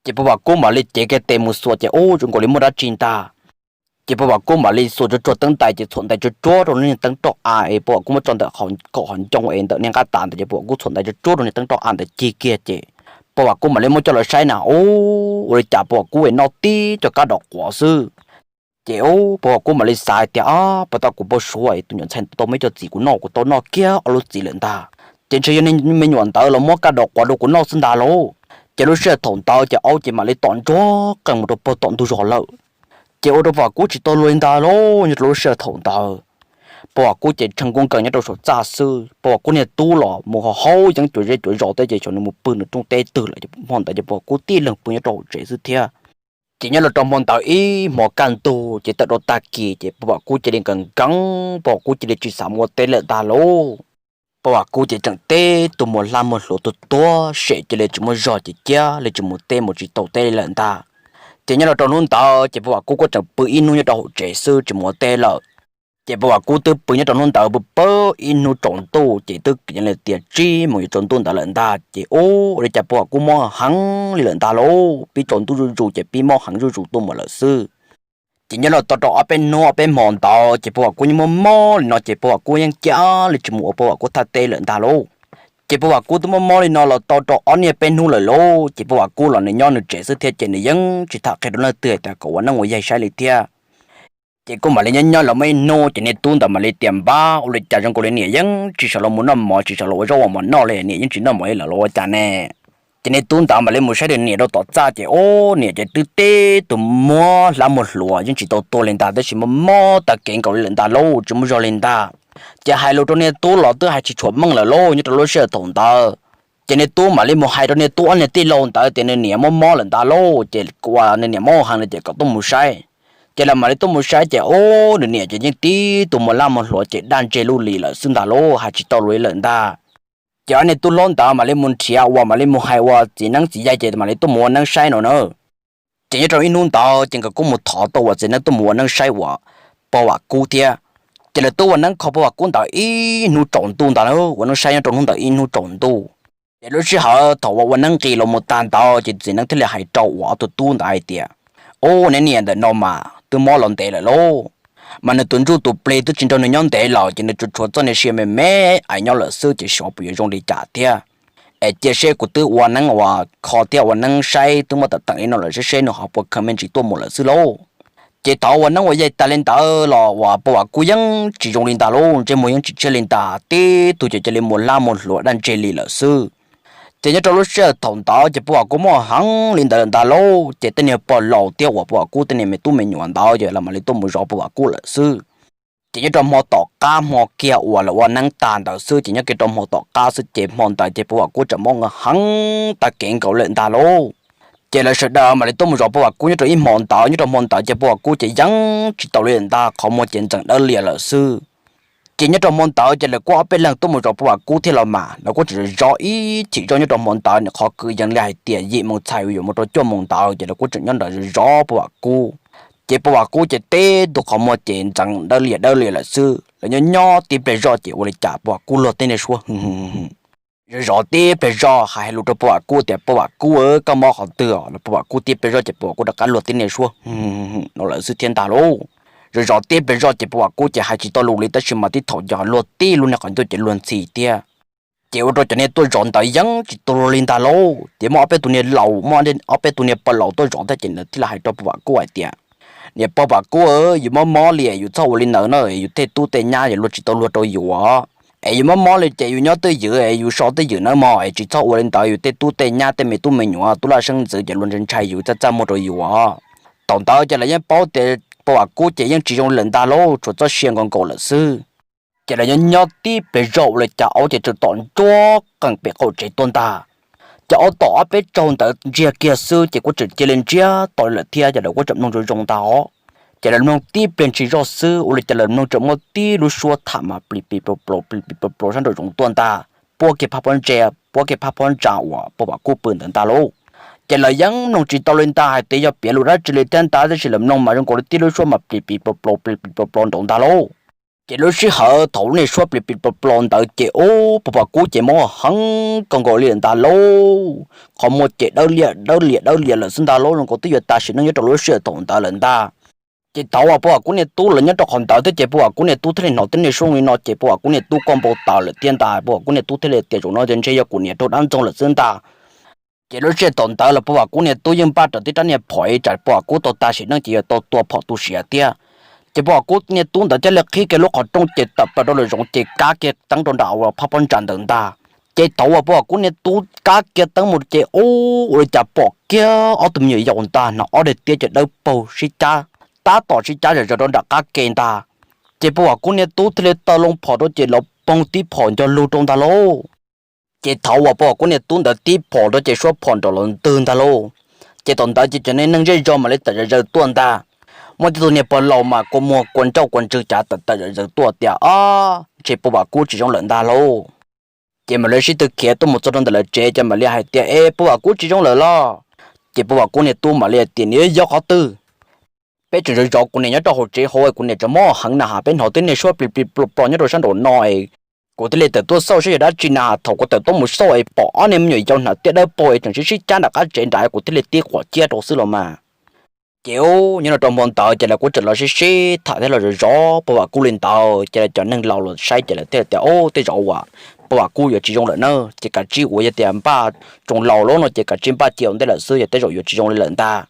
Ces Pog Vam Kub mam li cev kiag tes mus xuas ces ub zoo nkaus li muaj dab tsi ntag. Ces Pog Vam Kub mam li xuas tsuag tsuag teeb ntais ces txhuam ntais tsuag tsuag rau niag teeb roj av es Pog Vam Kub muab tso ntawm kaum qhov ncoo es ntawm niag nqaj tas ntawd ces Pog Vam Kub txhuam ntais tsuag tsuag rau niag teeb roj av ntawd cig kiag ces Pog Vam Kub mam li muab coj los saib na, ub, ua li cas Pog Vam Kub es noj tib co kab dov quav xwb. Ces ub, Pog Vam Kub mam li xav hais tias, Ab, puas tau kuv npau suav es tus nyuam ntxhais tau muab ib co txiv kuv noj, kuv tau noj kiag ob lub txiv lawm ntag. Ces ntshe yog niag me nyuam ntawd los muab kab dov quav rau kuv noj xwb ntag lauj. Ces lub sij hawm thaum ntawd ces aub ces mam li tom ntsuag qees mus rau puag tom ntug zos lawm. Ces ua rau Pog Vam Kub tsis tau luag li ntag lauj. Nyob rau lub sij hawm thaum ntawd Pog Vam Kub ces tshee kub nkees nyob rau saum txaj xwb, Pog Vam Kub niag tub los mus haus haus yeeb cuav zej cuav zos thiab ces xyov nws mus pw nws rooj teb twg lawm. Hmo ntawd ces Pog Vam Kub tib leeg pw nyob rau hauv tsev xwb thiab. Ces nyob los rau hmo ntawd ib hmos kaj ntug ces tawm rau tag kis ces Pog Vam Kub cia li nkees nkees, Pog Vam Kub cia li tsis xav mus ua teb lawm ntag lauj. Pog Vam Kub ces tseem tib tug muag hlab muag hluas tuag tuag sem cia li tsis muaj zog ces cia li tsis mus teb mus tsis tau teb li lawm ntag. Ces nyob los rau hnub ntawd ces Pog Vam Kub kuj tseem pw ib hnub nyob rau hauv tsev xwb tsis mus ua teb lawm. Ces Pog Vam Kub twb pw nyob rau hnub ntawd pw pw ib hnub tsaus ntuj ces twb kwv yees li tias tsib moos yuav tsaus ntuj ntawd lawm ntag ces ub, ua li cas Pog Vam Kub mob heev li lawm ntag lauj. Pib tsaus ntuj zuj zus ces pib mob heev zuj zus tuaj mus lawm xwb. Ces nyob los tau rau ob peb hnub ob peb hmo ntawd ces Pog Vam Kub yeej mob mob li no ces Pog Vam Kub yeej cia li tsis mus ua Pog Vam Kub thaj teb lawm ntag lauj. Ces Pog Vam Kub twb mob mob li no los tau rau ob niaj peb hnub lawm lauj, ces Pog Vam Kub los nws nyob nws tsev xwb thiab ces nws yeej tsis tham qhia rau leej twg hais tias kom ua neeb ua yaig saib li thiab. Ces kuj mam li nyob nyob los muaj ib hnub ces niag tub ntawd mam li tias, Npab, ua li cas zoo nkaus li niam yeej tsis sawv los mus noj mov, tsis sawv los ua zaub ua mov noj li, niam yeej tsis noj mov li lawm los ua cas ne? Ces niag tub ntawd mam li mus saib nws niam rau tom txaj ces ub, niam ces twb tib tug muag hlab muag hluas yeej tsis tau tuag li ntag, tab sis mob mob tag kev nkaus li lawm ntag lauj, tsis muaj zog li ntag. Ces hais lus rau niag tub los twb hais tsis tshua meej lawm lauj. Nyob rau lub sij hawm thaum ntawd ces niag tub mam li mus hais rau niag tub ob niag tij laug ntawd tias nws niam mob mob lawm ntag lauj, ces uas nws niam mob heev li ces kom tuaj mus saib. Ces lawv mam li tuaj mus saib ces ub, nws niam ces yeej tib tug muag hlab muag hluas ces daj ntseg lub li lawm xwb ntag lauj, hais tsis tau lus li lawm ntag. Ces ob niag tub hlob ntawd mam li mus nrhiav uas mam li mus hais uas txiv neeb txiv yaig ces mam li tuaj mus ua neeb saib no na. Ces nyob rau ib hnub ntawd ces nkawd kuj mus thov tau uas txiv neeb tuaj mus ua neeb saib uas Pog Vam Kub thiab. Ces lawv twb ua neeb kho Pog Vam Kub ntawd ib hnub tsaus ntuj ntag, ua neeb saib nyob rau hnub ntawd ib hnub tsaus ntuj. Ces lub sij hawm thaum uas ua neeb nqis los mus tag ntawd ces txiv neeb thiaj li hais rau uas ob tug tub ntawd hais tias, Ub, neb niam ntawm no mas twb mob los ntev lawm lauj, mas nws tus ntsuj tus plig twb tsis nrog nws nyob ntev lawm ces nws tsuas tshuav txoj niag sia me me ais nyob lawm xwb ces xyov puas yuav zoo li cas thiab. Es cia seb, kuv twb ua neeb uas kho thiab ua neeb saib twb muab tam teem li no lawm, seb seb nws ho puas kheev me ntsis tuaj mus lawm xwb lauj. Ces thaum ua neeb ua yaig tag li ntawd los uas Pog Vam Kub yeej tsis zoo li ntag lauj, ntsej muag yeej tsis tshiab li ntag, tib tug ces cia li muag hlab muag hluas daj ntseg li lawm xwb. Ces nyob rau lub sij hawm thaum ntawd ces Pog Vam Kub mob heev li ntawd lawm ntag lauj, ces tej niag pog laus thiab uas Pog Vam Kub tej niag me tub me nyuam ntawd ces lawv mam li tuaj mus zov Pog Vam Kub lawm xwb. Ces nyob rau hmo tom qab hmo kiag uas lawv ua neeb tag ntawd xwb ces nyob kiag rau hmo tom qab xwb ces hmo ntawd ces Pov Vam Kub tseem mob heev tag kev nkaus lawm ntag lauj. Ces lawv sawv daws mam li tuaj mus zov Pov Vam Kub nyob rau ib hmo ntawd. Nyob rau hmo ntawd ces Pov Vam Kub ces yeej tsis tau li lawm ntag, qhov muag ces ntxeev dawb lias lawm xwb. Ces nyob rau hmo ntawd ces lawv kuj ob peb leeg tuaj mus zov Pov Vam Kub thiab los mas lawv kuj tseem zov ib chim zoj nyob rau hmo ntawd, nws qhov kwv yees li hais tias yim moos txhais yuav mus rau cuaj moos ntawd ces lawv kuj tseem nyob ntawd zov Pov Vam Kub. Ces Pov Vam Kub ces teb tus qhov muag ces ntxeev dawb lias dawb lias lawm xwb. Lawv nyob nyob tib pliag zoj ces ua li cas Pov Vam Kub luag tib niag suab zov zov tib pliag zoj hais lus rau Pov Vam Kub tias, Pov Vam Kub, koj mob qhov twg os? Los Pov Vam Kub tib pliag zoj ces Pov Vam Kub rov qab luag tib niag suab no lawm xwb thiab ntag lauj. Zov zov tib pliag zoj ces Pov Vam Kub ces hais tsis tau lus li tab sis mas tib thaum yog luag tib lub niag qhov ncauj ces luag ntxhi thiab. Ces ua rau cov niag tuaj zov ntawd yeej tsis tu li ntag lauj. Ces muaj ob peb tus niag laus, muaj ob peb tus niag pog laus tuaj zov thiab ces lawv thiaj li hais rau Pov Vam Kub hais tias, Niam Pov Vam Kub, yus mob mob li yus txhob ua li ntawd na, yus tej tub tej nyab yuav luag tsis tau luag rau yus. Es yus mob mob li ces yus nyob twj ywm es yus so twj ywm nawb mog, es tsis txhob ua li ntawd, yus tej tub tej nyab tej me tub me nyuam tub laj seeb ntxwv ces luag ntshai ntshai yus txaj txaj muag rau yus. Thaum ntawd ces lawv yeej paub tias Pov Vam Kub ces yeej tsis zoo li lawm ntag lauj, tshuav txoj sia nkaus nkaus lawm xwb. Ces lawv nyob nyob tib pliag zoj ua li cas auj ces txawm tom ntsuab qees pem qaum tsev tuaj ntag. Ces auj tom ob peb tsaug ntawd ntsiag kiag xwb ces kuj tseem cia li ntsiag to li lawm thiab ces lawv kuj tseem mloog zoo zoo ntag os. Ces lawv mloog tib pliag ntshis zoj xwb ua li cas lawv mloog tseem muaj tib lub suab tham mas plis plis plaus plaus plis plis plaus plaus sab nraum zoov tuaj ntag, puab kiag phab pob ntsa, puab kiag phab pob ntsa uas Pov Vam Kub pw ntawd ntag lauj. Ces lawv yeej mloog tsis tau li ntag hais tias yog piav lus dab tsi li thiab ntag, tab sis lawv mloog mas zoo nkaus li tib lub suab mas plis plis plaus plaus plis plis plaus plaus nraud ntag lauj. Ces lub sij hawm thaum lub niag suab plis plis plaus plaus ntawd ces ub Pov Vam Kub ces mob heev kawg nkaus li lawm ntag lauj. Qhov muag ces dawb lias dawb lias dawb lias lawm xwb ntag lauj, zoo nkaus twb yuav tas sim neej nyob rau lub sij hawm thaum ntawd lawm ntag. Ces thaum uas Pov Vam Kub niag tub lawv nyob rau qhov ntawd thiab ces Pov Vam Kub niag tub thiaj li hnov tib niag suab li no ces Pov Vam Kub niag tub kuj npau taws lawm thiab ntag. Pov Vam Kub niag tub thiaj li tias zaum no ces ntshe yog kuv niam raug dab ntxoog lawm xwb ntag. Ces lub sij hawm thaum ntawd los Pov Vam Kub niag tub yeej npaj rawv tib rab niag phom ib tsam Pov Vam Kub tau tas sim neej ces yuav tau tua phom tu siav thiab. Ces Pov Vam Kub niag tub ntawd thiaj li qhib kiag lub qhov rooj ces tawm plaws rau lawm zoov ces kab kiag teeb rau nram uas phab pob ntsa ntawd ntag. Ces thaum uas Pov Vam Kub niag tub kab kiag teeb mus ces ub ua li cas pom kiag ob tug me nyuam yaus ntag, hnov ob daim tiab ces dawb paug sib cab, tab tom sib cab zom zaws rau nram qab ke ntag. Ces Pov Vam Kub niag tub thiaj li taw loo phom rau ces los poog tib phom ncog lug rau ntag lauj. Ces thaum uas Pov Vam Kub niag tub ntawd tib phom rau ces suab phom nrov los ntwg ntag lauj. Ces thaum ntawd ces cov neeg zej zog mam li tawm zom zaws tuaj ntag. Muaj tib tug niag pog laus mas kua muag kua ntsauj kua ntswg cav tawm tawm zom zaws tuaj tias, Ob, ntshe Pov Vam Kub tsis zoo lawm ntag lauj. Ces mam li sib tw khiav tuaj mus txog rau ntawm lawv tsev ces mam li hais tias, Es Pov Vam Kub tsis zoo lawm los? Ces Pov Vam Kub niag tub mam li tias, Nws yog qhov twg? Peb tseem zov zov kuv niam nyob rau hauv tsev hauv es kuv niam tseem mob heev na has, peb hnov tib niag suab plis plis plos plos nyob rau sab nraum no es kuv thiaj li tawm tuaj xauj saib yog dab tsi na has. Thaum kuv tawm tuaj mus xauj es pom ob niag me nyuam yaus hnav tiab dawb paug es tseem sib sib cab nram qab tsev nrad es kuv thiaj li tib quam ciab rau xwb los mas. Ces ub nyob rau hmo ntawd ces lawv kuj tseem los sib sib tham thiab los zov zov Pov Vam Kub li ntawd ces lawv cov neeg laus los saib ces lawv thiaj tias, Ub, tej zaum uas Pov Vam Kub yuav tsis zoo lawm na, ces kav tsij ua, yog tias npaj tsoos laus lawm no ces kav tsij npaj cia ua ntej lawm xwb, yog tej zaum yuav tsis zoo li lawm ntag.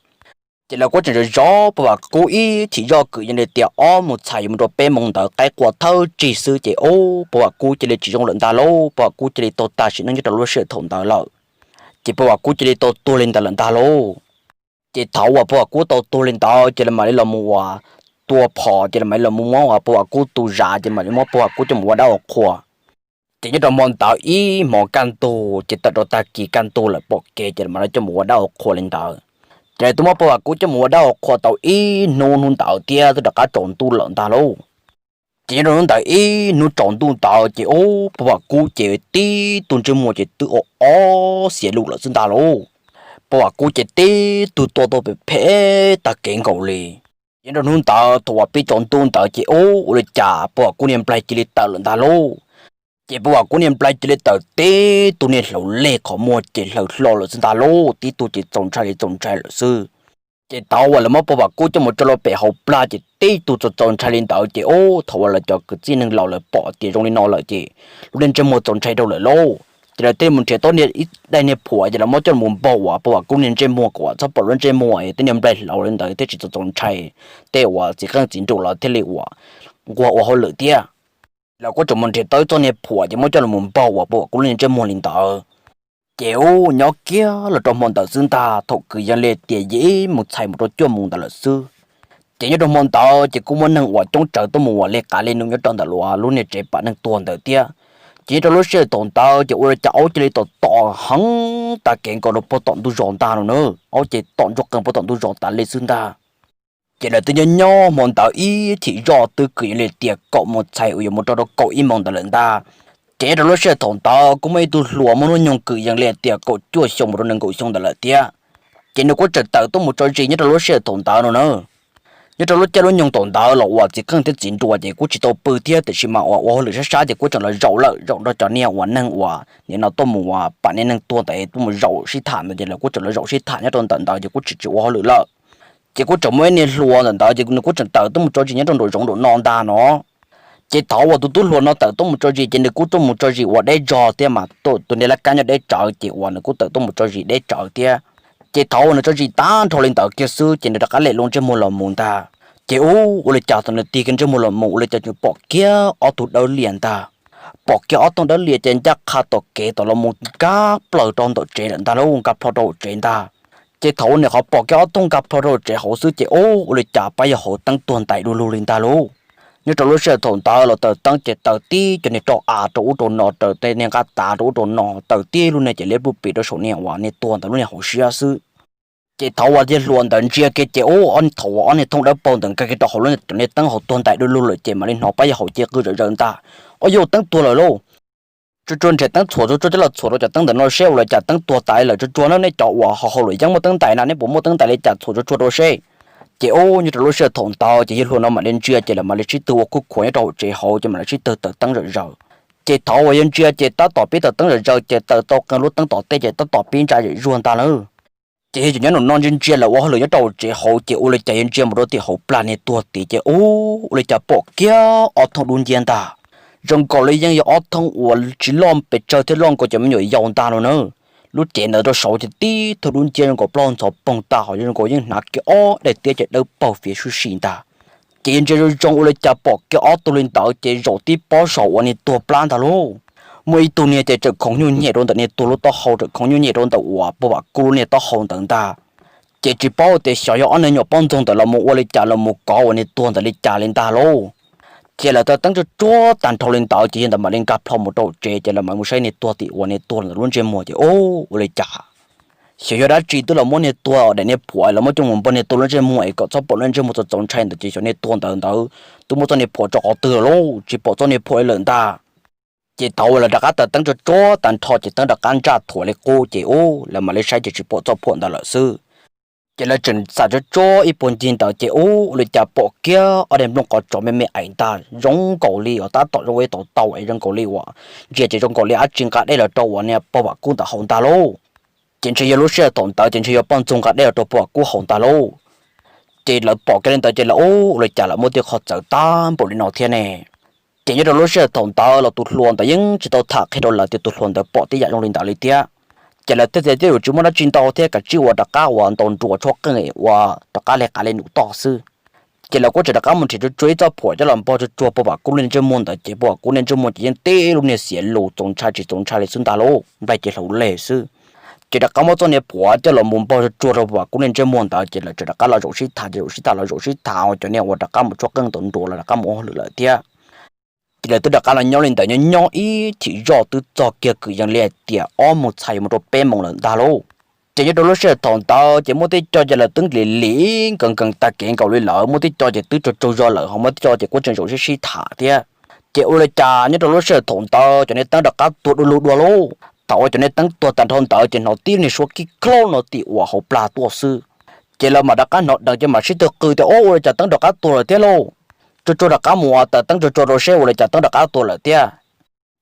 Ces lawv kuj tseem zov zov Pov Vam Kub ib chim zoj kwv yees li tias ob mus txhais yuav mus rau peb moos ntawd qaib qua thawj tsig xwb ces ub Pov Vam Kub cia li tsis zoo lawm ntag lauj, Pov Vam Kub cia li tau tas sim neej nyob rau lub sij hawm thaum ntawd lawm. Ces Pov Vam Kub cia li tau tuag li ntawd lawm ntag lauj. Ces thaum uas Pov Vam Kub tau tuag li ntawd ces lawv mam li los mus uas tua phom ces lawv mam li los mus muab uas Pov Vam Kub tus zam ces mam li muab Pov Vam Kub coj mus ua dab ua qhua. Ces nyob rau hmo ntawd ib hmos kaj ntug ces tawm rau tag kis kaj ntug lawm pom kev ces lawv mam li coj mus ua dab ua qhua li ntawd. Ces lawv twb muab Pov Vam Kub coj mus ua dab ua qhua tau ib hnub, hnub ntawd thiab twb rov qab tsaus ntuj lawm ntag lauj. Ces nyob rau hnub ntawd ib hnub tsaus ntuj ntawd ces ub Pov Vam Kub ces tib tug ntsej muag ces twb ob ob xiav lus lawm xwb ntag lauj. Pov Vam Kub ces tib tug tua tau phem phem tag kev nkaus li. Ces nyob rau hnub ntawd thaum uas pib tsaus ntuj ntawd ces ub ua li cas Pov Vam Kub niag nplaig cia li tawm lawm ntag lauj. Ces Pov Vam Kub niag nplaig cia li tawm tib tug niag hlaus leg qhov muag ces hlaws hlo lawm xwb ntag lauj, tib tug ces txaus ntshai li txaus ntshai lawm xwb. Ces thaum uas lawv muab Pov Vam Kub coj mus tso rau pem hauv plag ces tib tug txaus txaus ntshai li ntawd ces ub thaum uas lawv cov kwv tij neeg laus lawv pom tias zoo li no lawm ces lub niag ntsej muag txaus ntshai rau lawm lauj. Ces lawv thiaj mus nrhiav tau ib daim niag phuam ces lawv muab coj mus npog uas Pov Vam Kub niag ntsej muag kom txhob pom lub ntsej muag es tej niag nplaig hlaus li ntawd thiaj tsis txaus txaus ntshai, tej uas txiv qeej txiv nruas los thiaj li uas nquag ua hauj lwm thiab. Lawv kuj tseem mus nrhiav tau ib txoj niag phuam ces muab coj los npog uas Pov Vam Kub lub niag ntsej muag li ntawd. Ces ub nyob kiag los rau hmo ntawd xwb ntag, thaum kwv yees li tias yim mus txhais mus rau cuaj moos ntawd lawm xwb. Ces nyob rau hmo ntawd ces kuj muaj neeg uas coob tsawv tuaj mus uas li qav li num nyob rau ntawm lub niag tsev pam neeg tuag ntawd thiab. Ces nyob rau lub sij hawm thaum ntawd ces ua li cas aub cia li tom tom heev tag kev nkaus rau puag tom ntug zos ntag no na. Aub ces tom ntsuj qees puag tom ntug zos tas li xwb ntag. Ces lawv twb nyob nyob hmo ntawd ib chim zoj twb kwv yees li tias kaum moos txhais uas yuav mus rau rau kaum ib moos ntawd lawm ntag. Ces nyob rau lub sij hawm thaum ntawd kuj muaj ib tug hluas muaj hnub nyoog kwv yees li tias kaum cuaj xyoo mus rau nees nkaum xyoo ntawd lawm thiab. Ces nws kuj tseem tawm tuaj mus tso zis nyob rau lub sij hawm thaum ntawd no na. Nyob rau lub caij lub nyoog thaum ntawd los uas txiv qeej thiab txiv nruas ces kuj tsis tau pw thiab, tiam sis mas uas ua hauj lwm sab sab ces kuj tseem los zaum lawm, zaum nrog cov niag uas neeg uas nim no tuaj mus uas pam niag neeg tuag ntawd tuaj mus zaum sib tham ntawd ces lawv kuj tseem los zaum sib tham nyob rau ntawm ntawd ces kuj tsis tsis ua hauj lwm lawm. Ces kuj tseem muaj ib niag hluas ntawm ntawd ces nws kuj tseem tawm tuaj mus tso zis nyob rau nraum zoov nraum no ntag no. Ces thaum uas tus tub hluas no tawm tuaj mus tso zis ces nws kuj tuaj mus tso zis uas deb zog thiab mas tus niag laj kab nyob deb tsawv ces uas nws kuj tawm tuaj mus tso zis deb tsawv thiab. Ces thaum uas nws tso zis tag nrho li ntawd kiag xwb ces nws rov qab lem lub ntsej muag los mus ntag. Ces ub, ua li cas thaum nws tig kiag ntsej muag los mus ua li cas tseem pom kiag ob tug dawb lias ntag. Pom kiag ob tug dawb lias ces ncaj qha tom kev tom los mus nkag plaws rau ntawm tsev lawm ntag lauj, nkag plho rau hauv tsev ntag. Ces thaum uas nws qhov pom kiag ob tug nkag plho rau hauv tsev hauv xwb ces ub, ua li cas pab yawg hauv teeb tuag ntais du lug li ntag lauj. Nyob rau lub sij hawm thaum ntawd los taws teeb ces taws tib cov niag rau av rau ub rau no, taws tej niag nqaj tav rau ub rau no, taws tib lub niag ces liab pluj plis rau saum niag uas niag tuag ntawd lub niag hauv siab xwb. Ces thaum uas yawg hluas ntawd ntsia kiag ces ub, thaum uas ob niag thooj dawb paug ntawd nkag kiag rau hauv lub niag teeb hauv tuag ntais du lug lawm ces mam li hnov pab yawg hauv cia qw zom zaws ntag. Ob yawg, teeb tuag lawm lauj. Tsuag tsuag nrhiav teeb txhuam tsuag tsuag coj los txhuam rau cov teeb ntawm no seb ua li cas teeb tuag tas lawm, tsuag tsuag na, nej cov uas haus haus luam yeeb muaj teeb ntais na, nej puas muaj teeb ntais li cas txhuam tsuag tsuag rau seb. Ces ub, nyob rau lub sij hawm thaum ntawd ces yawg hluas no mam li ntsia ces lawv mam li sib tw ua khuj khuav nyob rau hauv tsev hauv ces mam li sib tw taws teeb zom zaws. Ces thaum uas yawg ntsia ces tab tom pib taws teeb zom zaws ces taws tau qee lub teeb tom tej ces tab tom pib ntsa zom zuag ntag lauj. Ces yawg tseem nyob nraum no ntsia ntsia lawv ua hauj lwm nyob rau hauv tsev hauv ces ua li cas yawg ntsia mus rau tim hauv plag niag tuag tid ces ub, ua li cas pom kiag ob thooj dub nciab ntag. Zoo nkaus li yeej yog ob thooj uas tsis loj pes tsawg thiab loj nkaus cov me nyuam yaus ntag no na. Lub cev ntawd rau saud ces tib thooj dub nciab zoo nkaus plaub ntxhov poog tag, ho zoo nkaus yeej hnav kiag ob daim tiab ces dawb paug fiav sub si ntag. Ces yawg ntsia zoo zoo ua li cas pom kiag ob tug li ntawd ces zaum tib pob saum uas niag tuag plab ntag lauj. Muaj ib tug niag ces tseem khoov nyuj nyem rau ntawm niag tuag lub taub hau, tseem khoov nyuj nyem rau ntawm uas pog Vam Kub lub niag taub hau ntawd ntag. Ces tsis paub tias xyov yog ob niag nyuam poj ntxoog ntawd los mus ua li cas los mus kov uas niag tuag ntawd li cas li ntag lauj. Ces lawv taws teeb tsuag tsuag tag nrho li ntawd ces yawg ntawd mam li nkag plho mus rau tsev ces lawv mam mus saib niag tuag tim uas niag tuag ntawd lub ntsej muag ces ub, ua li cas xyov yog dab tsi twb los muab niag tuag daim niag phuam los muab coj mus npog niag tuag lub ntsej muag es kom txhob pom lub ntsej muag txaus txaus ntshai ntawd ces xyov niag tuag ntawd ntawd twb muab txoj niag phuam tso qhov twg lawm lauj, tsis pom txoj niag phuam li lawm ntag. Ces thaum uas lawv rov qab taws teeb tsuag tsuag tag nrho ces teeb rov qab ntsaj thuav li qub ces ub, lawv mam li saib ces tsis pom txoj phuam ntawd lawm xwb. Ces lawv tseem xam tsuag tsuag ib puag ncig ntawd ces ub, ua li cas pom kiag ob niag nplooj qos tsov me me eim ntag, zoo nkaus li uas tab tom zoo ib tau tau es zoo nkaus li uas ntsia ces zoo nkaus li dab tsi nqa dej los rau uas niag pog Vam Kub ntawd haus ntag lauj. Ces ntshe yog lub sij hawm thaum ntawd ces ntshe yog poj ntxoog nqa dej los rau pog Vam Kub haus ntag lauj. Ces lawv pom kiag li ntawd ces lawv ub, ua li cas lawv muaj tej qhov txawv tag npaum li no thiab ne. Ces nyob rau lub sij hawm thaum ntawd los tus hluas ntawd yeej tsis tau tham qhia rau lawv tias tus hluas ntawd pom tib yam zoo li ntawd li thiab. Ces lawv thiaj tias twb yuav tsis muaj dab tsi ntau thiab kav tsij uas rov qab uas ntaus nruas tshuab qeej uas rov qab li qav li num toj xwb. Ces lawv kuj tseem rov qab mus nrhiav tsuag tsuag ib txoj phuam coj los npog tsuag tsuag pog Vam Kub niag ntsej muag ntawd ces pog Vam Kub niag ntsej muag ces yeej tib lub niag xiav lus txaus ntshai tsis txaus ntshai li xwb ntag lauj, nplaig ces hlauv leg xwb. Ces rov qab muab txoj niag phuam coj los mus npog tsuag tsuag rau pog Vam Kub niag ntsej muag ntawd ces lawv tseem rov qab los zaum sib tham, zaum sib tham los zaum sib tham uas cov niag uas rov qab mus tshuab qeej ntaus nruas los rov qab mus ua hauj lwm lawm thiab. Ces lawv twb rov qab los nyob li ntawd nyob nyob ib chim zoj twb txog kiag kwv yees li hais tias ob moos txhais mus rau peb moos lawm ntag lauj. Ces nyob rau lub sij hawm thaum ntawd ces muaj tib co ces lawv twb lim lim nkees nkees tag kev nkaus li lawm, muaj tib co ces twb tsaug tsaug zog lawm, ho muaj tib co ces kuj tseem zaum sib sib tham thiab. Ces ua li cas nyob rau lub sij hawm thaum ntawd cov niag teeb rov qab tuag du lug dua lauj. Thaum uas cov niag teeb tuag tag nrho ntawd ces hnov tib niag suab kib klaub no tim uas hauv plag tuaj xwb. Ces lawv mam rov qab hnov deev ces mam sib tw qw tias ub, ua li cas teeb rov qab tuag lawm thiab lauj. Tsuag tsuag rov qab mus taws teeb tsuag tsuag rau seb ua li cas teeb rov qab tuag lawm thiab.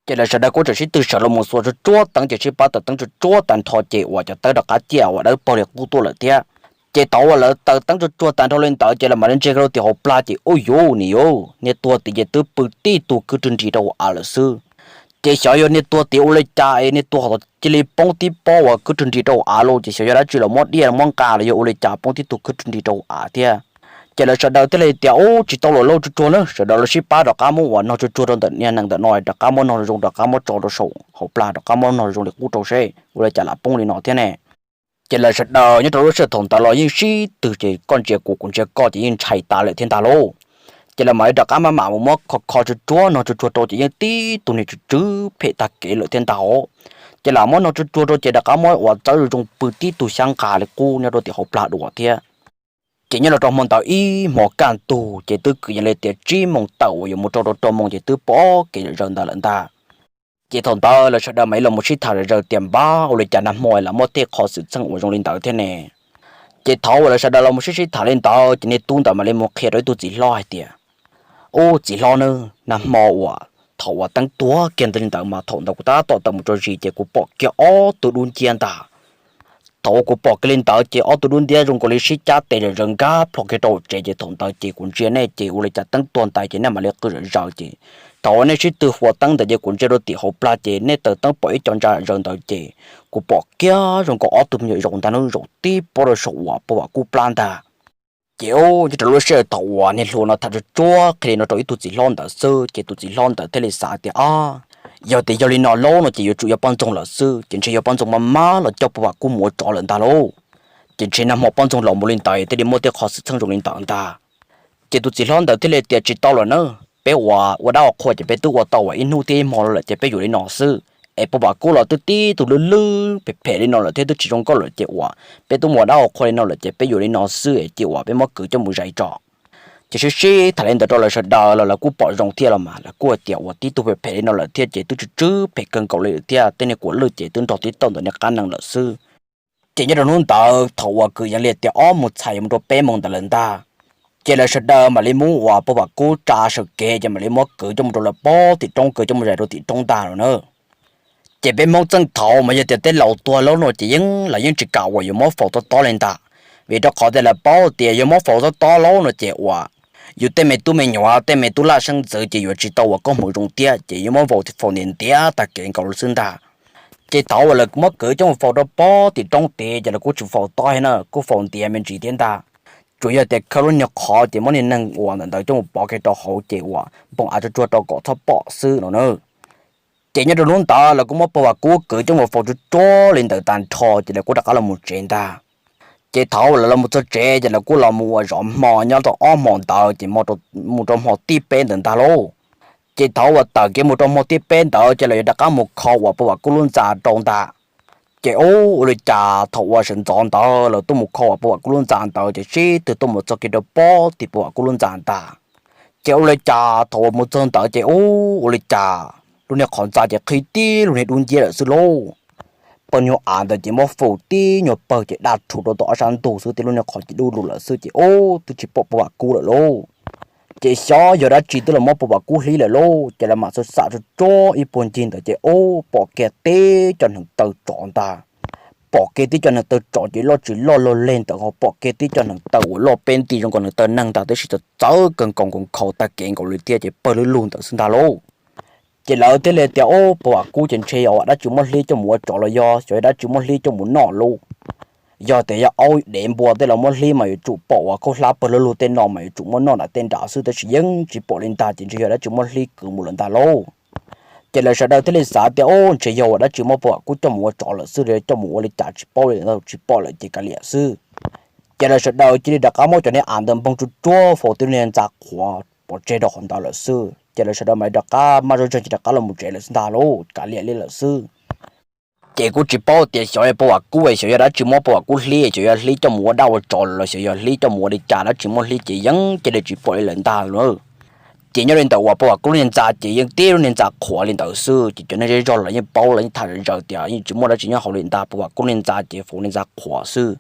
Ces lawv sawv daws kuj tseem sib tw sawv los mus xuas tsuag tsuag teeb ces sib pab taws teeb tsuag tsuag tag nrho ces uas cov teeb rov qab ciaj uas dawb paug li qub tuaj lawm thiab. Ces thaum uas lawv taws teeb tsuag tsuag tag nrho li ntawd ces lawv mam li ntsia kiag rau tim hauv plag ces ub yuv niam yuv, niag tuag tid ces twb pw tib tug kwj rwg nris rau hauv av lawm xwb. Ces xyov yog niag tuag tid ua li cas es niag tuag ho cia li poob tib pob uas kwj rwg nris rau hauv av lauj, ces xyov yog dab tsi los muab diaj muab nqa los yog ua li cas poob tib tug kwj rwg nris rau hauv av thiab. Ces lawv sawv daws thiaj li tias ub, tsis tau lawm lauj, tsuag tsuag na, sawv daws los sib pab rov qab muab uas nog tsuag tsuag rau ntawm niag nees ntawm no, rov qab muab nog zoo rov qab muab tso rau saum hauv plag, rov qab muab nog zoo li qub rau seb ua li cas lam poob li no thiab ne. Ces lawv sawv daws nyob rau lub sij hawm thaum ntawd los yeej sib tw, ces koj ntsia kuv kuv ntsia koj ces yeej ntshai tas lawm thiab ntag lauj. Ces lawv mam li rov qab maj mam mus muab kho kho tsuag tsuag no tsuag tsuag rau ces yeej tib tug niag tsw tsw phem tag kev lawm thiab ntag os. Ces lawv muab no tsuag tsuag rau ces rov qab muab ua txawb zoo pw tib tug xyab nqa li qub nyob rau tim hauv plag dua thiab. Ces nyob rau hmo ntawd ib hmo kaj ntug ces twb kwv yees li tias tsib moos tawm uas yuav mus rau rau rau moos ces twb pom kev zawm zaws ntawd lawm ntag. Ces thaum ntawd lawv sawv daws mam li los mus sib tham zawm zaws tias npab ua li cas nag hmo lawv muaj tej qho xwm txheej uas zoo li ntawd thiab ne. Ces thaum uas lawv sawv daws los mus sib sib tham li ntawd ces niag tub ntawd mam li mus qhia rau ib tug txiv hlob hais tias, ub txiv hlob nawb, nag hmo uas thaum uas teeb tuag kiag ntawd li ntawd mas thaum ntawd kuv tab tom tawm mus tso zis ces kuv pom kiag ob tug dub nciab ntag. Thaum uas kuv pom kiag li ntawd ces ob tug dub nciab zoo nkaus li sib cab tes zawm zaws nkag plho kiag rau hauv tsev ces thaum ntawd ces kuv ntsia nej ces ua li cas teeb tuag ntais ces nej mam li qw zawm zaws ces thaum uas nej sib tw fuav teeb ntawd ces kuv ntsia rau tim hauv plag ces nej taws teeb pom ib co ntsa zawm zaws ntawd ces kuv pom kiag zoo nkaus ob tug me nyuam zaum ntag, zaum tib pob rau saum uas pog Vam Kub plab ntag. Ces ub nyob rau lub sij hawm thaum uas niag hluas no tham tsuag tsuag qhia li no rau ib tug txiv hlob ntawd xwb ces tus txiv hlob ntawd thiaj li xav tias, ob, yog tias yog li no lauj no ces yuav tsum yog poj ntxoog lawm xwb, ces ntshe yog poj ntxoog maj maj los coj pog Vam Kub mus ua tsov lawm ntag lauj. Ces ntshe nag hmo poj ntxoog los mus li ntawd thiaj li muaj tej qho xwm txheej zoo li ntawd ntag. Ces tus txiv hlob ntawd thiaj li tias, tsis tau lawm na, peb ua ua dab ua qhua ces peb twb ua tau uas ib hnub thiab ib hmo lawm ces peb yuav li no xwb. Es pog Vam Kub los twb tib tug lwj lwj phem phem li no lawm thiab twb tsis zoo nkauj lawm ces uas peb twb mus ua dab ua qhua li no lawm ces peb yuav li no xwb es cia uas peb muab kwv coj mus zais tso. Ces sib sib tham li ntawd rau lawv sawv daws los lawv kuj pom zoo thiab los mas lawv kuj hais tias uas tib tug phem phem li no lawm thiab ces twb tsw tsw phem kawg nkaus li lawm thiab tej niag kuam lwj ces twb nrog tib tauj ntawm niag qab nees lawm xwb. Ces nyob rau hnub ntawd thaum uas kwv yees li tias ob moos txhais yuav mus rau peb moos ntawd lawm ntag, ces lawv sawv daws mam li muab uas pog Vam Kub tsa sawv kev ces mam li muab kwv coj mus rau lawv pog tim roob, kwv coj mus zais rau tim roob ntag no na. Ces peb Hmoob txheej thaud mas yog tias tej laus tuag lauj no ces yeej lawv yeej tsis kam uas yuav muab faus tob tob li ntag, vim rau qhov tias lawv paub tias yog muab faus tob tob lauj no ces uas yus tej me tub me nyuam tej me tub laj xeeb ntxwv ces yuav tsis tau uas koob hmoov zoo thiab ces yuav muab faus faus ntiav ntiav tag kev nkaus li xwb ntag. Ces thaum uas lawv muab kwv coj mus faus rau pog tim roob tid ces lawv kuj tsis faus tob thiab na, kuj faus ntiav me ntsis thiab ntag. Tsuas yog tias khawb lub niag qhov ces muab niag neeg uas ntawm ntawd coj mus pov kiag rau hauv ces uas npog av tsuag tsuag rau kom txhob pom xwb no na. Ces nyob rau hnub ntawd lawv kuj muab pog Vam Kub kwv coj mus faus tsuag tsuag li ntawd tag nrho ces lawv kuj rov qab los mus tsev ntag. Ces thaum uas lawv los mus txog tsev ces lawv kuj los mus uas zov hmo nyob tau ob hmo ntawd ces mus rau hmo tib peb ntawd ntag lauj. Ces thaum uas tawm kev mus rau hmo tib peb ntawd ces lawv yuav rov qab mus kho uas pog Vam Kub lub ntxa rau ntag. Ces ub, ua li cas thaum uas sawv ntxov ntawd lawv tuaj mus kho uas pog Vam Kub lub ntxa ntawd ces sib tw tuaj mus txog kiag rau pog tim pog Vam Kub lub ntxa ntag. Ces ua li cas thaum uas mus txog ntawd ces ub, ua li cas lub niag qhov ntxa ces qhib tib lub niag dub nciab lawm xwb lauj. Pawg nyuag av ntawd ces muab faus tib nyuag pawg ces daj rhuv rau tom ob sab ntug xwb, tib lub niag qhov ces dub lug lawm xwb ces ub, twb tsis pom pog Vam Kub lawm lauj. Ces xyov yog dab tsi twb los muab pog Vam Kub hlib lawm lauj, ces lawv mam xav xav tsuag tsuag ib puag ncig ntawd ces ub, pom kiag tib co neev taw tsov ntag. Pom kiag tib co neev taw tsov ces loj tsis loj log leg ntawd ho pom kiag tib co neev taw uas loj peb nti zoo nkaus neev taw neeg ntag, tab sis txawv txawv kawg nkaus nkaus nkhaus tag kev nkaus li thiab ces pawg lug lug ntawd xwb ntag lauj. Ces lawv thiaj li tias, ub, pog Vam Kub ces ntshe yog dab tsi muab hlib coj mus ua tsov los yog xyov yog dab tsi muab hlib coj mus noj lauj. Yog tias yog aub dev npua tej los muab hlib mas yuav tsum pom uas khaub hlab pawg lug lug tej no mas yuav tsum muab noj nram tej nrad xwb, tab sis yeej tsis pom li ntag ces ntshe yog dab tsi muab hlib kwv mus lawm ntag lauj. Ces lawv sawv daws thiaj li xav tias, ub, ntshe yog uas dab tsi muab pog Vam Kub coj mus ua tsov lawm xwb, coj mus ua li cas tsis paub li, tsis pom lawm ces kav liam xwb. Ces lawv sawv daws cia li rov qab muab cov niag av ntawd npog tsuag tsuag faus tib lub niag ntxa qhuav pov tseg rau qhov ntawd lawm xwb. Ces lawv sawv daws mam li rov qab maj zog zeeg ces rov qab los mus tsev lawm xwb ntag lauj, kav liam li lawm xwb. Ces kuj tsis paub tias xyov yog pog Vam Kub es xyov yog dab tsi muab pog Vam Kub hlib, xyov yog hlib coj mus ua dab ua tsov los xyov yog hlib coj mus ua li cas, dab tsi muab hlib ces yeej cia li tsis pom li lawm ntag lauj. Ces nyob li ntawm uas pog Vam Kub lub niag ntxa ces yeej tib lub niag ntxa qhuav li ntawd xwb, ces cov neeg zej zog los yeej paub los yeej tham zom zaws tias yeej tsis muaj dab tsi nyob hauv li ntag, pog Vam Kub lub niag ntxa ces faus niag ntxa qhuav xwb.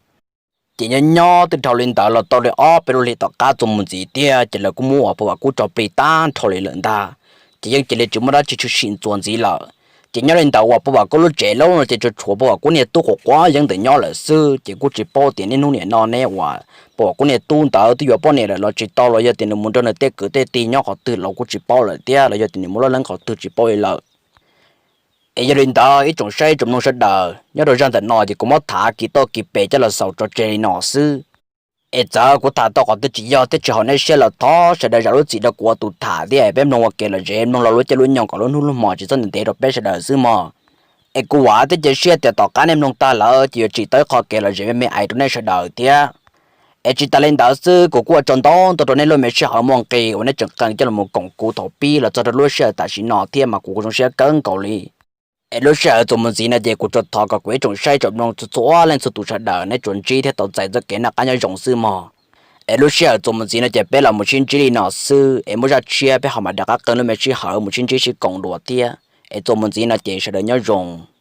Ces nyob nyob twb dhau li ntawd los tau li ob peb lub hlis tom qab txuas mus ntxiv thiab ces lawv kuj muab uas pog Vam Kub tso plig tag nrho li lawm ntag. Ces yeej cia li tsis muaj dab tsi tshwm sim ntxuav ntxiv lawm. Ces nyob li ntawd uas pog Vam Kub lub tsev lauj no ces tsuas tshuav pog Vam Kub niag tub quav quav yeeb ntawm nyob lawm xwb, ces kuj tsis paub tias niaj hnub nim no ne uas pog Vam Kub niag tub ntawd twb yuav poj niam lawm los tsis tau los yog tias nws mus nrog nws tej kwv tej tij nyob qhov twg los kuj tsis paub lawm thiab los yog tias nws mus loj leeb qhov twg tsis paub li lawm. Es yog li ntawd ib tsoom saib ib tsoom mloog sawv daws, nyob rau zaj ntawm no ces kuv muab tham kis toj kis pes coj los xaus tso tseg li no xwb. Es txawm kuv tham tau qhov twg tsis yog thiab tsis haum nej siab los thov sawv daws zam lub txim rau kuv ua tus tham thiab peb mloog ua kev lom zem mloog los lub caij lub nyoog kom lub hnub lub hmo tsis txhob ntev ntev rau peb sawv daws xwb mog. Es kuv vam thiab cia siab tias tom qab nej mloog tag lawm ces yuav tsim tau ib qho kev lom zem me me ais rau nej sawv daws thiab. Es tsis tas li ntawd xwb, kuv kuj ua tsaug ntau ntau rau nej lub me sij hawm muaj nqis uas nej tseem qee coj los koom kuv thaum pib los txog rau lub sij hawm tam sim no thiab, mas kuv kuj zoo siab kawg nkaus li. Es lub sij hawm txuas mus ntxiv no ces kuv tsuas thov kom kuv ib tsoom saib tsoom mloog txhua txhua leej txhua tus sawv daws nej tsuas ntsib thiab tau txais txoj kev noj qab nyob zoo xwb mog. Es lub sij hawm txuas mus ntxiv no ces peb los mus sib ntsib li no xwb, es muaj zaj tshiab peb ho mam rov qab qee lub me sij hawm mus sib ntsib sib koom dua thiab. Es txuas mus ntxiv no ces sawv daws nyob zoo.